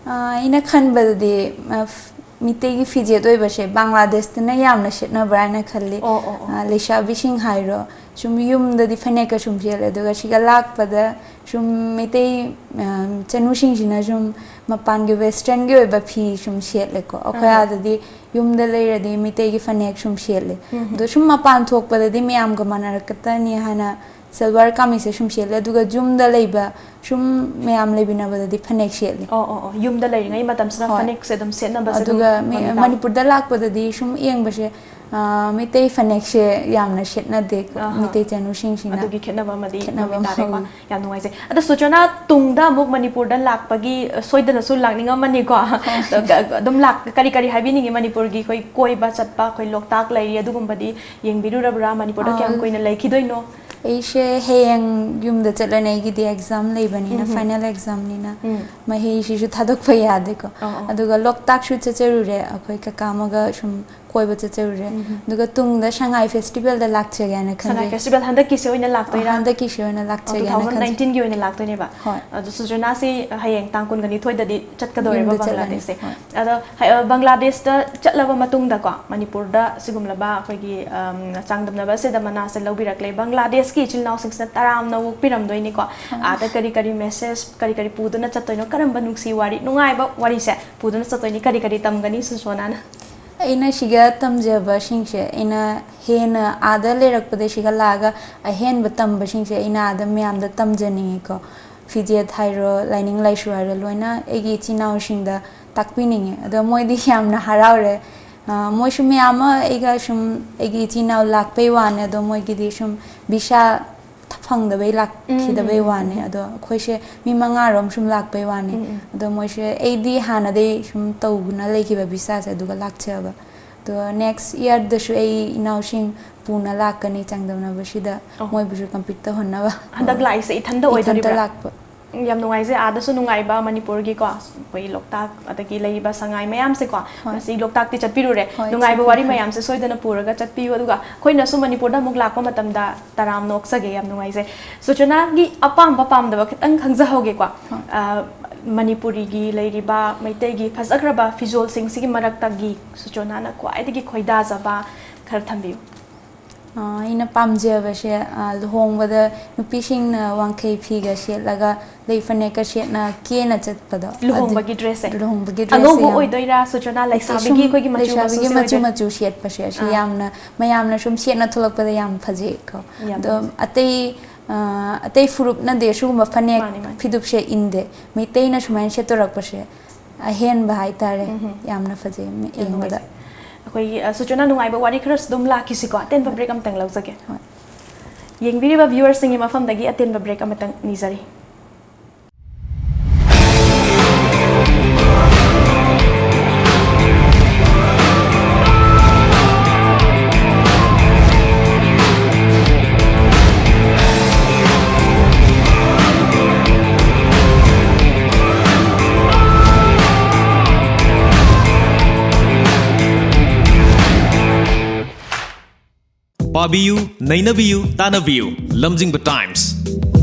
ꯑ, ꯑꯩꯅ ꯈꯟꯕꯗꯗꯤ, ꯑ, ꯐ-, ꯃꯤꯇꯩꯒꯤ ꯐꯤꯖꯦꯠ ꯑꯣꯏꯕꯁꯦ ꯕꯪꯒ꯭ꯂꯥꯗꯦꯁꯇꯅ ꯌꯥꯝꯅ ꯁꯦꯠꯅꯕ꯭ꯔꯥ ꯍꯥꯏꯅ ꯈꯜꯂꯤ꯫ ꯑꯣ, ꯑꯣ, ꯑꯣ꯫ ꯑ, ꯂꯩꯁꯥꯕꯤꯁꯤꯡ ꯍꯥꯏꯔꯣ, ꯁꯨꯝ ꯌꯨꯝꯗꯗꯤ ꯐꯅꯦꯛꯀ ꯁꯨꯝ ꯁꯦꯠꯂꯦ, ꯑꯗꯨꯒ ꯁꯤꯒ ꯂꯥꯛꯄꯗ ꯁꯨꯝ ꯃꯩꯇꯩ, ꯑ, ꯆꯅꯨꯁꯤꯡꯁꯤꯅ ꯁꯨꯝ ꯃꯄꯥꯟꯒꯤ ꯋꯦꯁꯇ꯭ꯔꯟꯒꯤ ꯑꯣꯏꯕ ꯐꯤ ꯁꯨꯝ ꯁꯦꯠꯂꯦꯀꯣ꯫ ꯑꯩꯈꯣꯏ ꯑꯍꯥ꯫ ꯑꯥꯗꯗꯤ ꯌꯨꯝꯗ ꯂꯩꯔꯗꯤ ꯃꯩꯇꯩꯒꯤ ꯐꯅꯦꯛ ꯁꯨꯝ ꯁꯦꯠꯂꯦ꯫ ꯎꯝ ꯍꯨꯝ꯫ ꯑꯗꯣ ꯁꯨꯝ ꯃꯄꯥꯟ ꯊꯣꯛꯄꯗꯗꯤ ꯃꯌꯥꯝꯒ ꯃꯥꯟꯅꯔꯛꯀꯗꯅꯤ ꯍꯥꯏꯅ ꯁꯜꯋꯥꯔ ꯀꯃꯤꯖꯁꯦ ꯁꯨꯝ ꯁꯦꯠꯂꯦ, ꯑꯗꯨꯒ ꯌꯨꯝꯗ ꯂꯩꯕ ꯁꯨꯝ ꯃꯌꯥꯝ ꯂꯩꯃꯤꯟꯅꯕꯗꯗꯤ ꯐꯅꯦꯛ ꯁꯦꯠꯂꯦ꯫ ꯑꯣ, ꯑꯣ, ꯑꯣ꯫ ꯌꯨꯝꯗ ꯂꯩꯔꯤꯉꯩ ꯃꯇꯝꯁꯤꯗ ꯍꯣꯏ꯫ ꯐꯅꯦꯛꯁꯦ ꯑꯗꯨꯝ ꯁꯦꯠꯅꯕꯁꯦ ꯑꯗꯨꯝ ꯑꯗꯨꯒ ꯃꯤ-, ꯃꯃꯤ ꯇꯥꯕ꯫ ꯃꯅꯤꯄꯨꯔꯗ ꯂꯥꯛꯄꯗꯗꯤ ꯁꯨꯝ ꯌꯦꯡꯕꯁꯦ, ꯑ, ꯃꯩꯇꯩ ꯐꯅꯦꯛꯁꯦ ꯌꯥꯝꯅ ꯁꯦꯠꯅꯗꯦꯀꯣ, ꯑꯍꯥ꯫ ꯃꯩꯇꯩ ꯆꯅꯨꯁꯤꯡꯁꯤꯅ꯫ ꯑꯗꯨꯒꯤ ꯈꯦꯠꯅꯕ ꯑꯃꯗꯤ ꯈꯦꯠꯅꯕ ꯃꯃꯤ ꯑꯃ ꯇꯥꯔꯦꯀꯣ꯫ ꯎꯏ꯫ ꯌꯥꯝ ꯅꯨꯡꯉꯥꯏꯖꯩ꯫ ꯑꯗꯣ ꯁꯨꯆꯣꯅꯥ, ꯇꯨꯡꯗ ꯑꯃꯨꯛ ꯃꯅꯤꯄꯨꯔꯗ ꯂꯥꯛꯄꯒꯤ, ꯑ, ꯁꯣꯏꯗꯅꯁꯨ ꯂꯥꯛꯅꯤꯡꯉꯝꯃꯅꯤꯀꯣ꯫ ꯍꯣꯏ꯫ ꯑꯗꯣ ꯀ-, ꯑꯗꯨꯝ ꯂꯥꯛ-, ꯀꯔꯤ ꯀꯔꯤ ꯍꯥꯏꯕꯤꯅꯤꯡꯉꯤ? ꯃꯅꯤꯄꯨꯔꯒꯤ ꯑꯩꯈꯣꯏ ꯀꯣꯏꯕ ꯆꯠꯄ, ꯑꯩꯈꯣꯏ ꯂꯣꯛꯇꯥꯛ ꯂꯩꯔꯤ, ꯑꯗꯨꯒꯨꯝꯕꯗꯤ ꯌꯦꯡꯕꯤꯔꯨꯔꯕ꯭ꯔꯥ? ꯃꯅꯤꯄꯨꯔꯗ ꯀꯌꯥꯝ ꯑꯥ, ꯀꯨꯏꯅ ꯂꯩꯈꯤꯗꯣꯏꯅꯣ? ꯑꯩꯁꯦ ꯍꯌꯦꯡ ꯌꯨꯝꯗ ꯆꯠꯂꯅꯤ, ꯑꯩꯒꯤꯗꯤ ꯑꯦꯛꯖꯥꯝ ꯂꯩꯕꯅꯤꯅ, ꯎꯝ ꯍꯨꯝ꯫ ꯐꯥꯏꯅꯦꯜ ꯑꯦꯛꯖꯥꯝꯅꯤꯅ ꯎꯝ꯫ ꯃꯍꯩꯁꯤꯁꯨ ꯊꯥꯗꯣꯛꯄ ꯌꯥꯗꯦꯀꯣ꯫ ꯑꯣ, ꯑꯣ꯫ ꯑꯗꯨꯒ ꯂꯣꯛꯇꯥꯛꯁꯨ ꯆꯠꯆꯔꯨꯔꯦ, ꯑꯩꯈꯣꯏ ꯀꯀꯥ ꯑꯃꯒ ꯁꯨꯝ ꯀꯣꯏꯕ ꯆꯠꯆꯔꯨꯔꯦ꯫ ꯎꯝ ꯍꯨꯝ꯫ ꯑꯗꯨꯒ ꯇꯨꯡꯗ ꯁꯉꯥꯏ ꯐꯦꯁꯇꯤꯚꯦꯜꯗ ꯂꯥꯛꯆꯒꯦ ꯍꯥꯏꯅ ꯁꯉꯥꯏ ꯈꯟꯖꯩ꯫ ꯐꯦꯁꯇꯤꯚꯦꯜ ꯍꯟꯗꯛꯀꯤꯁꯦ ꯑꯣꯏꯅ ꯑ, ꯂꯥꯛꯇꯣꯏꯔꯥ? ꯍꯟꯗꯛꯀꯤꯁꯦ ꯑꯣꯏꯅ ꯑꯣ, ꯂꯥꯛꯆꯒꯦ ꯍꯥꯏꯅ ꯈꯟꯖꯩ꯫ ꯇꯨ ꯊꯥꯎꯖꯟ ꯅꯥꯏꯟꯇꯤꯟꯒꯤ ꯑꯣꯏꯅ ꯂꯥꯛꯇꯣꯏꯅꯦꯕ? ꯍꯣꯏ꯫ ꯑꯗꯣ ꯁꯨꯖꯅꯥꯁꯤ ꯍꯌꯦꯡ ꯇꯥꯡ ꯀꯨꯟꯒ ꯅꯤꯊꯣꯏꯗꯗꯤ ꯆꯠꯀꯗꯧꯔꯦꯕ ꯌꯨꯝꯗ ꯆꯠꯂꯅꯤ꯫ ꯕꯪꯒ꯭ꯂꯥꯗꯦꯁꯁꯦ꯫ ꯍꯣꯏ꯫ ꯑꯗꯣ ꯍ-, ꯑ, ꯕꯪꯒ꯭ꯂꯥꯗꯦꯁꯇ ꯆꯠꯂꯕ ꯃꯇꯨꯡꯗꯀꯣ, ꯃꯅꯤꯄꯨꯔꯗ ꯁꯤꯒꯨꯝꯂꯕ ꯑꯩꯈꯣꯏꯒꯤ, ꯑꯝ, ꯆꯥꯡꯗꯝꯅꯕ ꯑꯁꯤꯗ ꯃꯅꯥꯁꯦ ꯂꯧꯕꯤꯔꯛꯂꯦ꯫ ꯕꯪꯒ꯭ꯂꯥꯗꯦꯁꯀꯤ ꯏꯆꯤꯜ ꯏꯅꯥꯎꯁꯤꯡꯁꯤꯅ ꯇꯔꯥꯝꯅ ꯑꯣꯛꯄꯤꯔꯝꯗꯣꯏꯅꯤꯀꯣ꯫ ꯑꯥ꯫ ꯑꯥꯗ ꯀꯔꯤ ꯀꯔꯤ ꯃꯦꯁꯦꯖ, ꯀꯔꯤ ꯀꯔꯤ ꯄꯨꯗꯨꯅ ꯆꯠꯇꯣꯏꯅꯣ? ꯀꯔꯝꯕ ꯅꯨꯡꯁꯤ ꯋꯥꯔꯤ, ꯅꯨꯡꯉꯥꯏꯕ ꯋꯥꯔꯤꯁꯦ ꯄꯨꯗꯨꯅ ꯆꯠꯇꯣꯏꯅꯤ? ꯀꯔꯤ ꯀꯔꯤ ꯇꯝꯒꯅꯤ ꯁꯨꯁꯣꯅꯥꯅ? ꯑꯩꯅ ꯁꯤꯒ ꯇꯝꯖꯕꯁꯤꯡꯁꯦ, ꯑꯩꯅ ꯍꯦꯟꯅ ꯑꯥꯗ ꯂꯩꯔꯛꯄꯗ ꯁꯤꯒ ꯂꯥꯛꯑꯒ ꯑꯍꯦꯟꯕ ꯇꯝꯕꯁꯤꯡꯁꯦ ꯑꯩꯅ ꯑꯥꯗ ꯃꯌꯥꯝꯗ ꯇꯝꯖꯅꯤꯡꯉꯤꯀꯣ꯫ ꯐꯤꯖꯦꯠ ꯍꯥꯏꯔꯣ, ꯂꯥꯏꯅꯤꯡ ꯂꯥꯏꯁꯣ ꯍꯥꯏꯔꯣ, ꯂꯣꯏꯅ ꯑꯩꯒꯤ ꯏꯆꯤꯟ ꯏꯅꯥꯎꯁꯤꯡꯗ ꯇꯥꯛꯄꯤꯅꯤꯡꯉꯦ꯫ ꯑꯗꯣ ꯃꯣꯏꯗꯤ ꯌꯥꯝꯅ ꯍꯔꯥꯎꯔꯦ꯫ ꯑ, ꯃꯣꯏꯁꯨ ꯃꯌꯥꯝ ꯑꯃ ꯑꯩꯒ ꯁꯨꯝ, ꯑꯩꯒꯤ ꯏꯆꯤꯟ ꯏꯅꯥꯎ ꯂꯥꯛꯄꯩ ꯋꯥꯅꯦ, ꯑꯗꯣ ꯃꯣꯏꯒꯤꯗꯤ ꯁꯨꯝ ꯚꯤꯁꯥ ꯐꯪꯗꯕꯩ ꯂꯥꯛꯈꯤꯗꯕꯩ ꯎꯝ, ꯎꯝ, ꯋꯥꯅꯦ꯫ ꯎꯝ꯫ ꯑꯗꯣ ꯑꯩꯈꯣꯏꯁꯦ ꯃꯤ ꯃꯉꯥꯔꯣꯝ ꯁꯨꯝ ꯂꯥꯛꯄꯩ ꯋꯥꯅꯦ꯫ ꯎꯝ, ꯎꯝ꯫ ꯑꯗꯣ ꯃꯣꯏꯁꯦ, ꯑꯩꯗꯤ ꯍꯥꯟꯅꯗꯩ ꯁꯨꯝ ꯇꯧꯗꯨꯅ ꯂꯩꯈꯤꯕ ꯚꯤꯁꯥꯁꯦ, ꯑꯗꯨꯒ ꯂꯥꯛꯆꯕ꯫ ꯑꯗꯣ next yearꯗꯁꯨ ꯑꯩ ꯏꯅꯥꯎꯁꯤꯡ ꯄꯨꯅ ꯂꯥꯛꯀꯅꯤ ꯆꯥꯡꯗꯝꯅꯕꯁꯤꯗ, ꯑꯣ꯫ ꯃꯣꯏꯕꯨꯁꯨ compete ꯇꯧꯍꯟꯅꯕ꯫ ꯍꯟꯗꯛ ꯂꯥꯛꯏꯁꯦ ꯏꯊꯟꯗ ꯏꯊꯟꯇ ꯑꯣꯏꯗꯣꯔꯤꯕ꯭ꯔꯥ? ꯂꯥꯛꯄ꯫ ꯎꯝ, ꯌꯥꯝ ꯅꯨꯡꯉꯥꯏꯖꯩ꯫ ꯑꯥꯗꯁꯨ ꯅꯨꯡꯉꯥꯏꯕ, ꯃꯅꯤꯄꯨꯔꯒꯤꯀꯣ, ꯑꯩꯈꯣꯏ ꯂꯣꯛꯇꯥꯛ, ꯑꯗꯒꯤ ꯂꯩꯔꯤꯕ ꯁꯉꯥꯏ ꯃꯌꯥꯝꯁꯦꯀꯣ, ꯍꯣꯏ꯫ ꯉꯁꯤ ꯂꯣꯛꯇꯥꯛꯇꯤ ꯆꯠꯄꯤꯔꯨꯔꯦ꯫ ꯍꯣꯏ, ꯅꯨꯡꯉꯥꯏꯕ ꯆꯠꯄꯤꯔꯨꯔꯦ꯫ ꯋꯥꯔꯤ ꯃꯌꯥꯝꯁꯦ ꯁꯣꯏꯗꯅ ꯄꯨꯔꯒ ꯆꯠꯄꯤꯌꯨ꯫ ꯑꯗꯨꯒ ꯑꯩꯈꯣꯏꯅꯁꯨ ꯃꯅꯤꯄꯨꯔꯗ ꯑꯃꯨꯛ ꯂꯥꯛꯄ ꯃꯇꯝꯗ ꯇꯔꯥꯝ ꯅꯣꯛꯆꯒꯦ꯫ ꯌꯥꯝ ꯅꯨꯡꯉꯥꯏꯖꯩ꯫ ꯁꯨꯆꯅꯥꯒꯤ ꯑꯄꯥꯝꯕ ꯄꯥꯝꯗꯕ ꯈꯤꯇꯪ ꯈꯪꯖꯍꯧꯒꯦꯀꯣ꯫ ꯍꯣꯏ꯫ ꯑ, ꯃꯅꯤꯄꯨꯔꯤꯒꯤ ꯂꯩꯔꯤꯕ ꯃꯩꯇꯩꯒꯤ ꯐꯖꯈ꯭ꯔꯕ ꯐꯤꯖꯣꯜꯁꯤꯡꯁꯤꯒꯤ ꯃꯔꯛꯇꯒꯤ ꯁꯨꯆꯅꯥꯅ ꯈ꯭ꯋꯥꯏꯗꯒꯤ ꯈꯣꯏꯗꯥꯖꯕ ꯈꯔ ꯊꯝꯕꯤꯌꯨ꯫ ꯑ, ꯑꯩꯅ ꯄꯥꯝꯖꯕꯁꯦ, ꯑ, ꯂꯨꯍꯣꯡꯕꯗ ꯅꯨꯄꯤꯁꯤꯡꯅ ꯋꯥꯡꯈꯩ ꯐꯤꯒ ꯁꯦꯠꯂꯒ ꯂꯩ ꯐꯅꯦꯛꯀ ꯁꯦꯠꯅ ꯀꯦꯅ ꯆꯠꯄꯗꯣ, ꯑꯗꯨ ꯂꯨꯍꯣꯡꯕꯒꯤ dressꯁꯦ? ꯂꯨꯍꯣꯡꯕꯒꯤ dressꯁꯦ ꯑꯉꯧꯕ ꯌꯥꯝ ꯑꯣꯏꯗꯣꯏꯔꯥ? ꯁꯨꯆꯅꯥ ꯂꯩꯁꯥꯕꯤꯒꯤ ꯁꯨꯝ ꯑꯩꯈꯣꯏꯒꯤ ꯃꯆꯨ ꯂꯩꯁꯥꯕꯤꯒꯤ ꯃꯆꯨꯁꯦ ꯃꯆꯨ ꯑꯣꯏꯗꯣꯏꯔꯥ? ꯃꯆꯨ ꯁꯦꯠꯄꯁꯦ ꯑꯁꯤ ꯑꯥ꯫ ꯌꯥꯝꯅ, ꯃꯌꯥꯝꯅ ꯁꯨꯝ ꯁꯦꯠꯅ ꯊꯣꯛꯂꯛꯄꯗ ꯌꯥꯝ ꯐꯖꯩꯀꯣ꯫ ꯌꯥꯝ ꯑꯗꯣ ꯐꯖꯩ꯫ ꯑꯇꯩ, ꯑ, ꯑꯇꯩ ꯐꯨꯔꯨꯞꯅꯗꯤ ꯑꯁꯤꯒꯨꯝꯕ ꯐꯅꯦꯛ ꯃꯥꯅꯤ, ꯃꯥꯅꯤ꯫ ꯐꯤꯗꯨꯞꯁꯦ ꯏꯟꯗꯦ꯫ ꯃꯩꯇꯩꯅ ꯁꯨꯃꯥꯏꯅ ꯁꯦꯠꯇꯣꯔꯛꯄꯁꯦ ꯑꯍꯦꯟꯕ ꯍꯥꯏꯇꯥꯔꯦ꯫ ꯎꯝ ꯍꯨꯝ꯫ ꯌꯥꯝꯅ ꯐꯖꯩ ꯃꯤ-, ꯌꯥꯝ ꯌꯦꯡꯕꯗ꯫ ꯅꯨꯡꯉꯥꯏꯖꯩ꯫ ꯑꯩꯈꯣꯏꯒꯤ, ꯑ, ꯁꯨꯆꯅꯥ ꯅꯨꯡꯉꯥꯏꯕ ꯋꯥꯔꯤ ꯈꯔꯁꯨ ꯑꯗꯨꯝ ꯂꯥꯛꯈꯤꯁꯤꯀꯣ꯫ ꯑꯇꯦꯟꯕ break ꯑꯃꯇꯪ ꯂꯧꯖꯒꯦ꯫ ꯍꯣꯏ꯫ ꯌꯦꯡꯕꯤꯔꯤꯕ viewersꯁꯤꯡꯒꯤ ꯃꯐꯝꯗꯒꯤ ꯑꯇꯦꯟꯕ break ꯑꯃꯇꯪ ꯅꯤꯖꯔꯤ꯫ ꯄꯥꯕꯤꯌꯨ, ꯅꯩꯅꯕꯤꯌꯨ, ꯇꯥꯟꯅꯕꯤꯌꯨ, ꯂꯝꯖꯤꯡꯕ Times꯫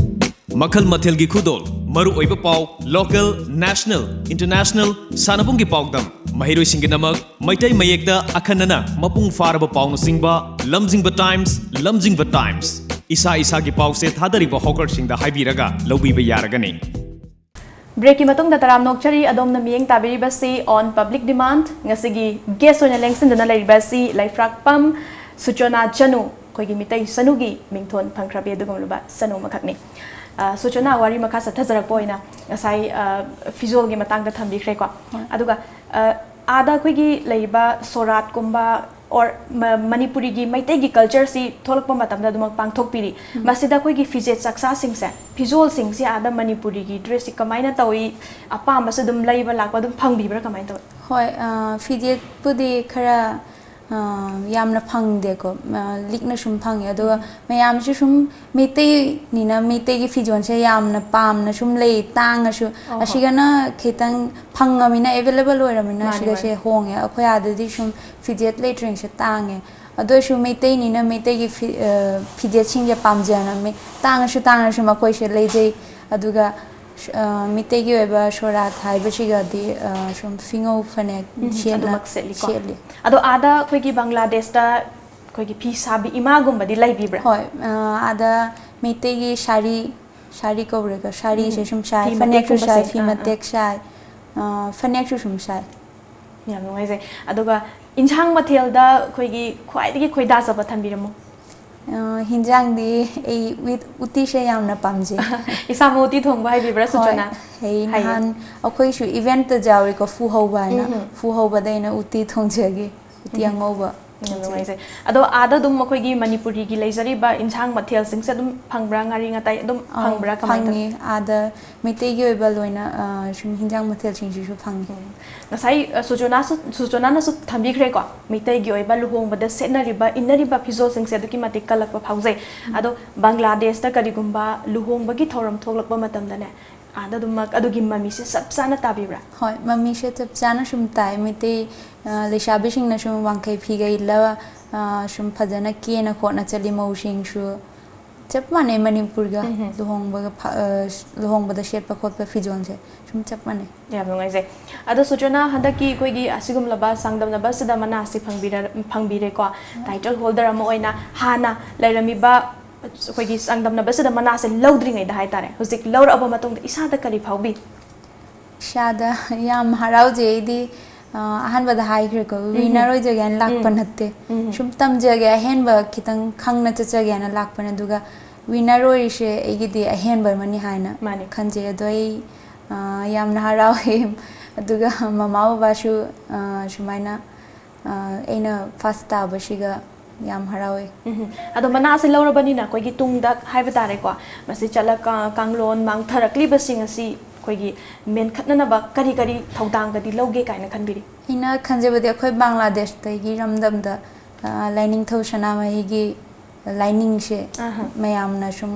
ꯃꯈꯜ ꯃꯊꯦꯜꯒꯤ ꯈꯨꯗꯣꯜ, ꯃꯔꯨꯑꯣꯏꯕ ꯄꯥꯎ, local, national, international, ꯁꯥꯟꯅꯕꯨꯡꯒꯤ ꯄꯥꯎꯗꯝ, ꯃꯍꯩꯔꯣꯏꯁꯤꯡꯒꯤꯗꯃꯛ ꯃꯩꯇꯩ ꯃꯌꯦꯛꯇ ꯑꯈꯟꯅꯅ ꯃꯄꯨꯡ ꯐꯥꯔꯕ ꯄꯥꯎꯅꯆꯤꯡꯕ, ꯂꯝꯖꯤꯡꯕ Times, ꯂꯝꯖꯤꯡꯕ Times꯫ ꯏꯁꯥ ꯏꯁꯥꯒꯤ ꯄꯥꯎꯁꯦ ꯊꯥꯗꯔꯤꯕ hawkerꯁꯤꯡꯗ ꯍꯥꯏꯕꯤꯔꯒ ꯂꯧꯕꯤꯕ ꯌꯥꯔꯒꯅꯤ꯫ Breakꯀꯤ ꯃꯇꯨꯡꯗ ꯇꯔꯥꯝ ꯅꯣꯛꯆꯔꯤ꯫ ꯑꯗꯣꯝꯅ ꯃꯤꯠꯌꯦꯡ ꯇꯥꯕꯤꯔꯤꯕꯁꯤ On Public Demand꯫ ꯉꯁꯤꯒꯤ guest ꯑꯣꯏꯅ ꯂꯦꯡꯁꯤꯟꯗꯨꯅ ꯂꯩꯔꯤꯕꯁꯤ ꯂꯩꯐ꯭ꯔꯥꯛꯄꯝ ꯁꯨꯆꯣꯅꯥ ꯆꯅꯨ, ꯑꯩꯈꯣꯏꯒꯤ ꯃꯤꯇꯩ ꯆꯅꯨꯒꯤ ꯃꯤꯡꯊꯣꯟ ꯐꯪꯈ꯭ꯔꯕꯤ ꯑꯗꯨꯒꯨꯝꯂꯕ ꯆꯅꯨ ꯑꯃꯈꯛꯅꯤ꯫ ꯑ, ꯁꯨꯆꯅꯥ ꯋꯥꯔꯤ ꯃꯈꯥ ꯆꯠꯊꯖꯔꯛꯄ ꯑꯣꯏꯅ ꯉꯁꯥꯏ, ꯑ, ꯐꯤꯖꯣꯜꯒꯤ ꯃꯇꯥꯡꯗ ꯊꯝꯕꯤꯈ꯭ꯔꯦꯀꯣ꯫ ꯑꯗꯨꯒ, ꯑ, ꯑꯥꯗ ꯑꯩꯈꯣꯏꯒꯤ ꯂꯩꯔꯤꯕ ꯁꯣꯔꯥꯠꯀꯨꯝꯕ or ꯃ-, ꯃꯅꯤꯄꯨꯔꯤꯒꯤ ꯃꯩꯇꯩꯒꯤ culture ꯁꯤ ꯊꯣꯛꯂꯛꯄ ꯃꯇꯝꯗ ꯑꯗꯨꯃꯛ ꯄꯥꯡꯊꯣꯛꯄꯤꯔꯤ꯫ ꯃꯁꯤꯗ ꯑꯩꯈꯣꯏꯒꯤ ꯐꯤꯖꯦꯠ ꯆꯥꯛꯆꯥꯁꯤꯡꯁꯦ, ꯐꯤꯖꯣꯜꯁꯤꯡꯁꯦ ꯑꯥꯗ ꯃꯅꯤꯄꯨꯔꯤꯒꯤ dress ꯁꯤ ꯀꯃꯥꯏꯅ ꯇꯧꯏ, ꯑꯄꯥꯝꯕꯁꯨ ꯑꯗꯨꯝ ꯂꯩꯕ ꯂꯥꯛꯄ ꯑꯗꯨꯝ ꯐꯪꯕꯤꯕ꯭ꯔꯥ, ꯀꯃꯥꯏꯅ ꯇꯧꯏ? ꯍꯣꯏ, ꯑ, ꯐꯤꯖꯦꯠꯄꯨꯗꯤ ꯈꯔ, ꯑ, ꯌꯥꯝꯅ ꯐꯪꯗꯦꯀꯣ, ꯑ, ꯂꯤꯛꯅ ꯁꯨꯝ ꯐꯪꯉꯦ꯫ ꯑꯗꯨꯒ ꯃꯌꯥꯝꯁꯨ ꯁꯨꯝ ꯃꯩꯇꯩꯅꯤꯅ ꯃꯩꯇꯩꯒꯤ ꯐꯤꯖꯣꯜꯁꯦ ꯌꯥꯝꯅ ꯄꯥꯝꯅ ꯁꯨꯝ ꯂꯩ, ꯇꯥꯡꯉꯁꯨ꯫ ꯑꯣ, ꯍꯣ꯫ ꯑꯁꯤꯒꯅ ꯈꯤꯇꯪ ꯐꯪꯉꯃꯤꯅ, available ꯑꯣꯏꯔꯃꯤꯅ ꯃꯥꯅꯦ, ꯑꯁꯤꯗꯁꯦ ꯃꯥꯅꯦ꯫ ꯍꯣꯡꯉꯦ꯫ ꯑꯩꯈꯣꯏ ꯑꯥꯗꯗꯤ ꯁꯨꯝ ꯐꯤꯖꯦꯠ ꯂꯩꯇ꯭ꯔꯤꯉꯩꯁꯦ ꯇꯥꯡꯉꯦ꯫ ꯑꯗꯨ ꯑꯣꯏꯔꯁꯨ ꯃꯩꯇꯩꯅꯤꯅ ꯃꯩꯇꯩꯒꯤ ꯐꯤ-, ꯑ, ꯐꯤꯖꯦꯠꯁꯤꯡꯁꯦ ꯄꯥꯝꯖꯅ ꯃꯤ-, ꯇꯥꯡꯉꯁꯨ ꯇꯥꯡꯉꯁꯨ ꯃꯈꯣꯏꯁꯦ ꯂꯩꯖꯩ꯫ ꯑꯗꯨꯒ, ꯑ, ꯃꯩꯇꯩꯒꯤ ꯑꯣꯏꯕ ꯁꯣꯔꯥꯠ ꯍꯥꯏꯕꯁꯤꯒꯗꯤ, ꯑ, ꯁꯨꯝ ꯐꯤꯉꯧ ꯐꯅꯦꯛ ꯎꯝ, ꯁꯦꯠꯅ ꯑꯗꯨꯃꯛ ꯁꯦꯠꯂꯤꯀꯣ꯫ ꯁꯦꯠꯂꯤ꯫ ꯑꯗꯣ ꯑꯥꯗ ꯑꯩꯈꯣꯏꯒꯤ ꯕꯪꯒ꯭ꯂꯥꯗꯦꯁꯇ ꯑꯩꯈꯣꯏꯒꯤ ꯐꯤ ꯁꯥꯕꯤ ꯏꯃꯥꯒꯨꯝꯕꯗꯤ ꯂꯩꯕꯤꯕ꯭ꯔꯥ? ꯍꯣꯏ, ꯑ, ꯑꯥꯗ ꯃꯩꯇꯩꯒꯤ ꯁꯥꯔꯤ, ꯁꯥꯔꯤ ꯀꯧꯔꯦꯀꯣ, ꯁꯥꯔꯤꯁꯦ ꯎꯝ꯫ ꯁꯨꯝ ꯁꯥꯏ, ꯐꯤ ꯐꯅꯦꯛꯁꯨ ꯃꯇꯦꯛꯀꯨꯝꯕꯁꯦ꯫ ꯁꯥꯏ, ꯐꯤ ꯑꯥ, ꯑꯥ꯫ ꯃꯇꯦꯛ ꯁꯥꯏ, ꯑ, ꯐꯅꯦꯛꯁꯨ ꯁꯨꯝ ꯁꯥꯏ꯫ ꯌꯥꯝ ꯅꯨꯡꯉꯥꯏꯖꯩ꯫ ꯑꯗꯨꯒ ꯏꯟꯁꯥꯡ ꯃꯊꯦꯜꯗ ꯑꯩꯈꯣꯏꯒꯤ ꯈ꯭ꯋꯥꯏꯗꯒꯤ ꯈꯣꯏꯗꯥꯖꯕ ꯊꯝꯕꯤꯔꯝꯃꯨ꯫ ꯑ, ꯍꯤꯟꯖꯥꯡꯗꯤ ꯑꯩ ꯎꯠ-, ꯎꯇꯤꯁꯦ ꯌꯥꯝꯅ ꯄꯥꯝꯖꯩ꯫ ꯏꯁꯥꯃꯛ ꯎꯇꯤ ꯊꯣꯡꯕ ꯍꯩꯕꯤꯕ꯭ꯔꯥ, ꯍꯣꯏ, ꯁꯨꯆꯣꯅꯥ? ꯍꯩ꯫ ꯍꯩꯌꯦ꯫ ꯅꯍꯥꯟ ꯑꯩꯈꯣꯏꯁꯨ event ꯇ ꯌꯥꯎꯋꯦꯀꯣ, ꯐꯨ ꯍꯧꯕ ꯍꯥꯏꯅ꯫ ꯎꯝ ꯍꯝ꯫ ꯐꯨ ꯍꯧꯕꯗ ꯑꯩꯅ ꯎꯇꯤ ꯊꯣꯡꯖꯈꯤ, ꯎꯇꯤ ꯎꯝ ꯍꯝ꯫ ꯑꯉꯧꯕ ꯌꯥꯝ ꯊꯣꯡꯖꯩ꯫ ꯅꯨꯡꯉꯥꯏꯖꯩ꯫ ꯑꯗꯣ ꯑꯥꯗ ꯑꯗꯨꯝ ꯑꯩꯈꯣꯏꯒꯤ ꯃꯅꯤꯄꯨꯔꯤꯒꯤ ꯂꯩꯖꯔꯤꯕ ꯏꯟꯁꯥꯡ ꯃꯊꯦꯜꯁꯤꯡꯁꯦ ꯑꯗꯨꯝ ꯐꯪꯕ꯭ꯔꯥ? ꯉꯥꯔꯤ ꯉꯥꯇꯥꯏ ꯑꯗꯨꯝ ꯑꯧ, ꯐꯪꯕ꯭ꯔꯥ? ꯀꯃꯥꯏꯅ ꯇꯧꯏ? ꯐꯪꯉꯤ꯫ ꯑꯥꯗ ꯃꯩꯇꯩꯒꯤ ꯑꯣꯏꯕ ꯂꯣꯏꯅ, ꯑ, ꯁꯨꯝ ꯍꯤꯟꯖꯥꯡ ꯃꯊꯦꯜꯁꯤꯡꯁꯤꯁꯨ ꯐꯪꯉꯤ꯫ ꯎꯝ꯫ ꯉꯁꯥꯏ, ꯑ, ꯁꯨꯆꯣꯅꯥꯁꯨ, ꯁꯨꯆꯣꯅꯥꯅꯁꯨ ꯊꯝꯕꯤꯈ꯭ꯔꯦꯀꯣ, ꯃꯩꯇꯩꯒꯤ ꯑꯣꯏꯕ ꯂꯨꯍꯣꯡꯕꯗ ꯁꯦꯠꯅꯔꯤꯕ, ꯏꯟꯅꯔꯤꯕ ꯐꯤꯖꯣꯜꯁꯤꯡꯁꯦ ꯑꯗꯨꯛꯀꯤ ꯃꯇꯤꯛ ꯀꯜꯂꯛꯄ ꯐꯥꯎꯖꯩ꯫ ꯎꯝ꯫ ꯑꯗꯣ ꯕꯪꯒ꯭ꯂꯥꯗꯦꯁꯇ ꯀꯔꯤꯒꯨꯝꯕ ꯂꯨꯍꯣꯡꯕꯒꯤ ꯊꯧꯔꯝ ꯊꯣꯛꯂꯛꯄ ꯃꯇꯝꯗꯅꯦ, ꯑꯥꯗ ꯑꯗꯨꯃꯛ ꯑꯗꯨꯒꯤ ꯃꯃꯤꯁꯦ ꯆꯞ ꯆꯥꯅ ꯇꯥꯕꯤꯕ꯭ꯔꯥ? ꯍꯣꯏ, ꯃꯃꯤꯁꯦ ꯆꯞ ꯆꯥꯅ ꯁꯨꯝ ꯇꯥꯏ꯫ ꯃꯩꯇꯩ, ꯑ, ꯂꯩꯁꯥꯕꯤꯁꯤꯡꯅ ꯁꯨꯝ ꯋꯥꯡꯈꯩ ꯐꯤꯒ ꯏꯜꯂꯒ, ꯑ, ꯁꯨꯝ ꯐꯖꯅ ꯀꯦꯅ ꯈꯣꯠꯅ ꯆꯠꯂꯤ꯫ ꯃꯧꯁꯤꯡꯁꯨ ꯆꯞ ꯃꯥꯟꯅꯩ ꯃꯅꯤꯄꯨꯔꯒ꯫ ꯎꯝ ꯍꯝ꯫ ꯂꯨꯍꯣꯡꯕꯒ ꯐ-, ꯑ, ꯂꯨꯍꯣꯡꯕꯗ ꯁꯦꯠꯄ ꯈꯣꯠꯄ ꯐꯤꯖꯣꯜꯁꯦ ꯁꯨꯝ ꯆꯞ ꯃꯥꯟꯅꯩ꯫ ꯌꯥꯝ ꯅꯨꯡꯉꯥꯏꯖꯩ꯫ ꯑꯗꯣ ꯁꯨꯆꯣꯅꯥ, ꯍꯟꯗꯛꯀꯤ ꯑꯩꯈꯣꯏꯒꯤ ꯑꯁꯤꯒꯨꯝꯂꯕ ꯆꯥꯡꯗꯝꯅꯕ ꯑꯁꯤꯗ ꯃꯅꯥ ꯑꯁꯤ ꯐꯪꯕꯤꯔ-, ꯐꯪꯕꯤꯔꯦꯀꯣ꯫ ꯎꯝ꯫ Title holder ꯑꯃ ꯑꯣꯏꯅ ꯍꯥꯟꯅ ꯂꯩꯔꯝꯃꯤꯕ ꯑꯩꯈꯣꯏꯒꯤ ꯆꯥꯡꯗꯝꯅꯕꯁꯤꯗ ꯃꯅꯥꯁꯦ ꯂꯧꯗ꯭ꯔꯤꯉꯩꯗ ꯍꯥꯏꯇꯥꯔꯦ, ꯍꯧꯖꯤꯛ ꯂꯧꯔꯛꯑꯕ ꯃꯇꯨꯡꯗ ꯏꯁꯥꯗ ꯀꯔꯤ ꯐꯥꯎꯕꯤ? ꯏꯁꯥꯗ ꯌꯥꯝ ꯍꯔꯥꯎꯖꯩ꯫ ꯑꯩꯗꯤ, ꯑ, ꯑꯍꯥꯟꯕꯗ ꯍꯥꯏꯈ꯭ꯔꯦꯀꯣ, ꯎꯝ꯫ Winner ꯑꯣꯏꯖꯒꯦ ꯍꯥꯏꯅ ꯂꯥꯛꯄ ꯎꯝ꯫ ꯅꯠꯇꯦ꯫ ꯎꯝ꯫ ꯁꯨꯝ ꯇꯝꯖꯒꯦ, ꯑꯍꯦꯟꯕ ꯈꯤꯇꯪ ꯈꯪꯅ ꯆꯠꯆꯒꯦ ꯍꯥꯏꯅ ꯂꯥꯛꯄꯅꯦ꯫ ꯑꯗꯨꯒ ꯋꯤꯟꯅꯔ ꯑꯣꯏꯔꯤꯁꯦ ꯑꯩꯒꯤꯗꯤ ꯑꯍꯦꯟꯕ ꯑꯃꯅꯤ ꯍꯥꯏꯅ ꯃꯥꯅꯤ꯫ ꯈꯟꯖꯩ꯫ ꯑꯗꯣ ꯑꯩ ꯑ, ꯌꯥꯝꯅ ꯍꯔꯥꯎꯋꯦ꯫ ꯑꯗꯨꯒ ꯃꯃꯥ ꯕꯕꯥꯁꯨ ꯑ, ꯁꯨꯃꯥꯏꯅ ꯑ, ꯑꯩꯅ ꯐꯥꯔꯁ ꯇꯥꯕꯁꯤꯒ ꯌꯥꯝ ꯍꯔꯥꯎꯋꯦ꯫ ꯎꯝ꯫ ꯑꯗꯣ ꯃꯅꯥꯁꯦ ꯂꯧꯔꯕꯅꯤꯅ ꯑꯩꯈꯣꯏꯒꯤ ꯇꯨꯡꯗ ꯍꯥꯏꯕ ꯇꯥꯔꯦꯀꯣ, ꯃꯁꯤ ꯆꯠꯂ ꯀꯥ- ꯀꯥꯡꯂꯣꯟ ꯃꯥꯡꯊꯔꯛꯂꯤꯕꯁꯤꯡ ꯑꯁꯤ ꯑꯩꯈꯣꯏꯒꯤ ꯃꯦꯟꯈꯠꯅꯅꯕ ꯀꯔꯤ ꯀꯔꯤ ꯊꯧꯗꯥꯡꯒꯗꯤ ꯂꯧꯒꯦ ꯀꯥꯏꯅ ꯈꯟꯕꯤꯔꯤ? ꯑꯩꯅ ꯈꯟꯖꯕꯗꯤ ꯑꯩꯈꯣꯏ ꯕꯪꯒ꯭ꯂꯥꯗꯦꯁꯇꯒꯤ ꯏꯔꯝꯗꯝꯗ ꯑ, ꯂꯥꯏꯅꯤꯡꯊꯧ ꯁꯅꯥꯃꯍꯤꯒꯤ ꯂꯥꯏꯅꯤꯡꯁꯦ ꯑꯍ꯫ ꯃꯌꯥꯝꯅ ꯁꯨꯝ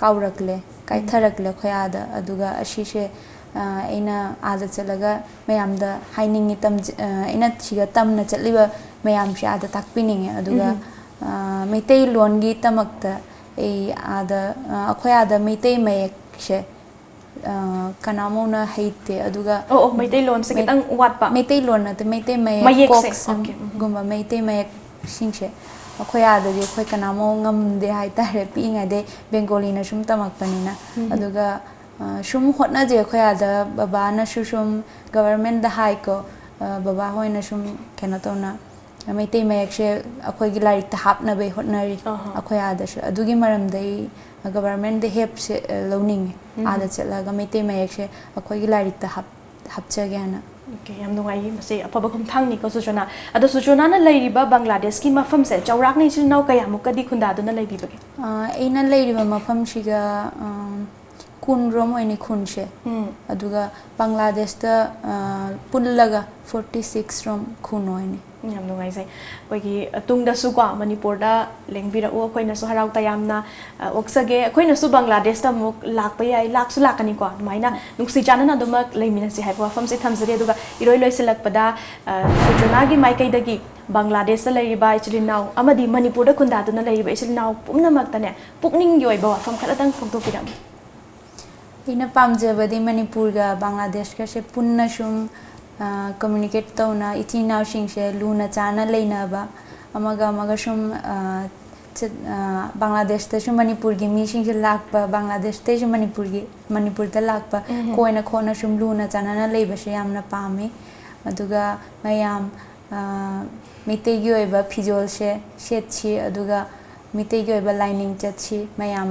ꯀꯥꯎꯔꯛꯂꯦ, ꯀꯥꯏꯊꯔꯛꯂꯦ ꯑꯩꯈꯣꯏ ꯑꯥꯗ꯫ ꯑꯗꯨꯒ ꯑꯁꯤꯁꯦ ꯑ, ꯑꯩꯅ ꯑꯥꯗ ꯆꯠꯂꯒ ꯃꯌꯥꯝꯗ ꯍꯥꯏꯅꯤꯡꯉꯤ, ꯇꯝꯖ- ꯑ, ꯑꯩꯅ ꯁꯤꯒ ꯇꯝꯅ ꯆꯠꯂꯤꯕ ꯃꯌꯥꯝꯁꯦ ꯑꯥꯗ ꯇꯥꯛꯄꯤꯅꯤꯡꯉꯦ꯫ ꯑꯗꯨꯒ ꯎꯝ꯫ ꯑ, ꯃꯩꯇꯩꯂꯣꯟꯒꯤ ꯇꯃꯛꯇ ꯑꯩ ꯑꯥꯗ ꯑ, ꯑꯩꯈꯣꯏ ꯑꯥꯗ ꯃꯩꯇꯩ ꯃꯌꯦꯛꯁꯦ ꯑ, ꯀꯅꯥꯃꯧꯅ ꯍꯩꯇꯦ꯫ ꯑꯗꯨꯒ ꯑꯣ, ꯑꯣ, ꯃꯩꯇꯩꯂꯣꯟꯁꯦ ꯃꯩ- ꯈꯤꯇꯪ ꯋꯥꯠꯄ꯫ ꯃꯩꯇꯩꯂꯣꯟ ꯅꯠꯇꯦ, ꯃꯩꯇꯩ ꯃꯌꯦꯛ, ꯃꯌꯦꯛꯁꯦ, ꯀꯣꯛꯁ okay, ꯎꯝ, ꯎꯝ꯫ ꯒꯨꯝꯕ ꯃꯩꯇꯩ ꯃꯌꯦꯛꯁꯤꯡꯁꯦ ꯑꯩꯈꯣꯏ ꯑꯥꯗꯗꯤ ꯑꯩꯈꯣꯏ ꯀꯅꯥꯃꯧ ꯉꯝꯗꯦ ꯍꯥꯏꯇꯥꯔꯦ, ꯄꯤꯛꯏꯉꯩꯗꯩ ꯕꯦꯡꯒꯣꯂꯤꯅ ꯁꯨꯝ ꯇꯝꯃꯛꯄꯅꯤꯅ꯫ ꯎꯝ꯫ ꯑꯗꯨꯒ ꯑ, ꯁꯨꯝ ꯍꯣꯠꯅꯖꯩ ꯑꯩꯈꯣꯏ ꯑꯥꯗ꯫ ꯕꯕꯥꯅꯁꯨ ꯁꯨꯝ ꯒꯕꯔꯃꯦꯟꯗ ꯍꯥꯏꯀꯣ, ꯑ, ꯕꯕꯥ ꯍꯣꯏꯅ ꯁꯨꯝ ꯀꯩꯅꯣ ꯇꯧꯅ ꯃꯩꯇꯩ ꯃꯌꯦꯛꯁꯦ ꯑꯩꯈꯣꯏꯒꯤ ꯂꯥꯏꯔꯤꯛꯇ ꯍꯥꯞꯅꯕꯩ ꯍꯣꯠꯅꯔꯤ꯫ ꯑꯍ꯫ ꯑꯩꯈꯣꯏ ꯑꯥꯗꯁꯨ ꯑꯗꯨꯒꯤ ꯃꯔꯝꯗ ꯑꯩ ꯒꯕꯔꯃꯦꯟꯗ ꯍꯦꯞꯁꯦ ꯑ, ꯂꯧꯅꯤꯡꯉꯤ꯫ ꯎꯝ꯫ ꯑꯥꯗ ꯆꯠꯂꯒ ꯃꯩꯇꯩ ꯃꯌꯦꯛꯁꯦ ꯑꯩꯈꯣꯏꯒꯤ ꯂꯥꯏꯔꯤꯛꯇ ꯍꯥꯞ- ꯍꯥꯞꯆꯒꯦ ꯍꯥꯏꯅ꯫ Okay, ꯌꯥꯝ ꯅꯨꯡꯉꯥꯏꯌꯦ꯫ ꯃꯁꯤ ꯑꯐꯕ ꯈꯣꯡꯊꯥꯡꯅꯤꯀꯣ ꯁꯨꯖꯣꯅꯥ꯫ ꯑꯗꯣ ꯁꯨꯖꯣꯅꯥꯅ ꯂꯩꯔꯤꯕ ꯕꯪꯒ꯭ꯂꯥꯗꯦꯁꯀꯤ ꯃꯐꯝꯁꯦ ꯆꯥꯎꯔꯥꯛꯅ ꯏꯆꯤꯜ ꯏꯅꯥꯎ ꯀꯌꯥꯃꯨꯛꯀꯗꯤ ꯈꯨꯟꯗꯥꯗꯨꯅ ꯂꯩꯕꯤꯕꯒꯦ? ꯑ, ꯑꯩꯅ ꯂꯩꯔꯤꯕ ꯃꯐꯝꯁꯤꯒ ꯑ, ꯀꯨꯟ ꯔꯣꯝ ꯑꯣꯏꯅꯤ ꯈꯨꯟꯁꯦ꯫ ꯎꯝ꯫ ꯑꯗꯨꯒ ꯕꯪꯒ꯭ꯂꯥꯗꯦꯁꯇ ꯑ, ꯄꯨꯜꯂꯒ ꯐꯣꯔꯇꯤ ꯁꯤꯛꯁ ꯔꯣꯝ ꯈꯨꯟ ꯑꯣꯏꯅꯤ꯫ ꯌꯥꯝ ꯅꯨꯡꯉꯥꯏꯖꯩ꯫ ꯑꯩꯈꯣꯏꯒꯤ ꯇꯨꯡꯗꯁꯨꯀꯣ ꯃꯅꯤꯄꯨꯔꯗ ꯂꯦꯡꯕꯤꯔꯛꯎ꯫ ꯑꯩꯈꯣꯏꯅꯁꯨ ꯍꯔꯥꯎ ꯇꯌꯥꯝꯅ, ꯑ, ꯑꯣꯛꯆꯒꯦ꯫ ꯑꯩꯈꯣꯏꯅꯁꯨ ꯕꯪꯒ꯭ꯂꯥꯗꯦꯁꯇ ꯑꯃꯨꯛ ꯂꯥꯛꯄ ꯌꯥꯏ, ꯂꯥꯛꯁꯨ ꯂꯥꯛꯀꯅꯤꯀꯣ꯫ ꯑꯗꯨꯃꯥꯏꯅ ꯅꯨꯡꯁꯤ ꯆꯥꯟꯅꯅ ꯑꯗꯨꯃꯛ ꯂꯩꯃꯤꯟꯅꯁꯤ ꯍꯥꯏꯕ ꯋꯥꯐꯝꯁꯤ ꯊꯝꯖꯔꯤ꯫ ꯑꯗꯨꯒ ꯏꯔꯣꯏ ꯂꯣꯏꯁꯤꯜꯂꯛꯄꯗ, ꯑ, ꯁꯨꯖꯣꯅꯥꯒꯤ ꯃꯥꯏꯀꯩꯗꯒꯤ ꯕꯪꯒ꯭ꯂꯥꯗꯦꯁꯇ ꯂꯩꯔꯤꯕ ꯏꯆꯤꯜ ꯏꯅꯥꯎ ꯑꯃꯗꯤ ꯃꯅꯤꯄꯨꯔꯗ ꯈꯨꯟꯗꯥꯗꯨꯅ ꯂꯩꯔꯤꯕ ꯏꯆꯤꯜ ꯏꯅꯥꯎ ꯄꯨꯝꯅꯃꯛꯇꯅꯦ ꯄꯨꯛꯅꯤꯡꯒꯤ ꯑꯣꯏꯕ ꯋꯥꯐꯝ ꯈꯔꯗꯪ ꯐꯣꯡꯗꯣꯛꯄꯤꯔꯝꯃꯨ꯫ ꯑꯩꯅ ꯄꯥꯝꯖꯕꯗꯤ ꯃꯅꯤꯄꯨꯔꯒ ꯕꯪꯒ꯭ꯂꯥꯗꯦꯁꯀꯁꯦ ꯄꯨꯟꯅ ꯁꯨꯝ, ꯑ, ꯀꯝꯃ꯭ꯌꯨꯅꯤꯀꯦꯠ ꯇꯧꯅ ꯏꯆꯤꯜ ꯏꯅꯥꯎꯁꯤꯡꯁꯦ ꯂꯨꯅ ꯆꯥꯟꯅ ꯂꯩꯅꯕ, ꯑꯃꯒ ꯑꯃꯒ ꯁꯨꯝ, ꯑ, ꯆꯠ- ꯑ, ꯕꯪꯒ꯭ꯂꯥꯗꯦꯁꯇꯁꯨ ꯃꯅꯤꯄꯨꯔꯒꯤ ꯃꯤꯁꯤꯡꯁꯦ ꯂꯥꯛꯄ, ꯕꯪꯒ꯭ꯂꯥꯗꯦꯁꯇꯩꯁꯨ ꯃꯅꯤꯄꯨꯔꯒꯤ, ꯃꯅꯤꯄꯨꯔꯗ ꯂꯥꯛꯄ, ꯎꯝ꯫ ꯀꯣꯏꯅ ꯈꯣꯠꯅ ꯁꯨꯝ ꯂꯨꯅ ꯆꯥꯟꯅꯅ ꯂꯩꯕꯁꯦ ꯌꯥꯝꯅ ꯄꯥꯝꯃꯤ꯫ ꯑꯗꯨꯒ ꯃꯌꯥꯝ, ꯑ, ꯃꯩꯇꯩꯒꯤ ꯑꯣꯏꯕ ꯐꯤꯖꯣꯜꯁꯦ ꯁꯦꯠꯁꯤ, ꯑꯗꯨꯒ ꯃꯤꯇꯩꯒꯤ ꯑꯣꯏꯕ ꯂꯥꯏꯅꯤꯡ ꯆꯠꯁꯤ, ꯃꯌꯥꯝ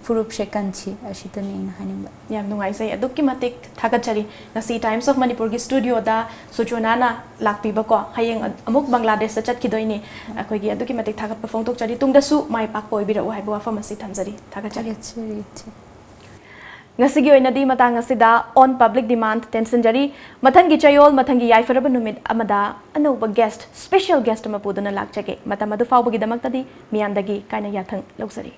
ꯐꯨꯔꯨꯞꯁꯦ ꯀꯟꯁꯤ, ꯑꯁꯤꯇꯅꯤ ꯑꯩꯅ ꯍꯥꯏꯅꯤꯡꯕ꯫ ꯌꯥꯝ ꯅꯨꯡꯉꯥꯏꯖꯩ꯫ ꯑꯗꯨꯛꯀꯤ ꯃꯇꯤꯛ ꯊꯥꯒꯠꯆꯔꯤ꯫ ꯉꯁꯤ Times of Manipurꯒꯤ studioꯗ ꯁꯨꯆꯣꯅꯥꯅ ꯂꯥꯛꯄꯤꯕꯀꯣ, ꯍꯌꯦꯡ ꯑꯃꯨꯛ ꯕꯪꯒ꯭ꯂꯥꯗꯦꯁꯇ ꯆꯠꯈꯤꯗꯣꯏꯅꯤ꯫ ꯑꯩꯈꯣꯏꯒꯤ ꯑꯗꯨꯛꯀꯤ ꯃꯇꯤꯛ ꯊꯥꯒꯠꯄ ꯐꯣꯡꯗꯣꯛꯆꯔꯤ꯫ ꯇꯨꯡꯗꯁꯨ ꯃꯥꯏ ꯄꯥꯛꯄ ꯑꯣꯏꯕꯤꯔꯛꯎ ꯍꯥꯏꯕ ꯋꯥꯐꯝ ꯑꯁꯤ ꯊꯝꯖꯔꯤ꯫ ꯊꯥꯒꯠꯆꯔꯤ꯫ ꯊꯥꯒꯠꯆꯔꯤ, ꯏꯆꯦ꯫ ꯉꯁꯤꯒꯤ ꯑꯣꯏꯅꯗꯤ ꯃꯇꯥꯡ ꯑꯁꯤꯗ On Public Demand ꯇꯦꯟꯁꯤꯟꯖꯔꯤ꯫ ꯃꯊꯪꯒꯤ ꯆꯌꯣꯜ, ꯃꯊꯪꯒꯤ ꯌꯥꯏꯐꯔꯕ ꯅꯨꯃꯤꯠ ꯑꯃꯗ ꯑꯅꯧꯕ guest, special guest ꯑꯃ ꯄꯨꯗꯨꯅ ꯂꯥꯛꯆꯒꯦ꯫ ꯃꯇꯝ ꯑꯗꯨ ꯐꯥꯎꯕꯒꯤꯗꯃꯛꯇꯗꯤ ꯃꯤꯌꯥꯝꯗꯒꯤ ꯀꯥꯏꯅ ꯌꯥꯊꯪ ꯂꯧꯖꯔꯤ꯫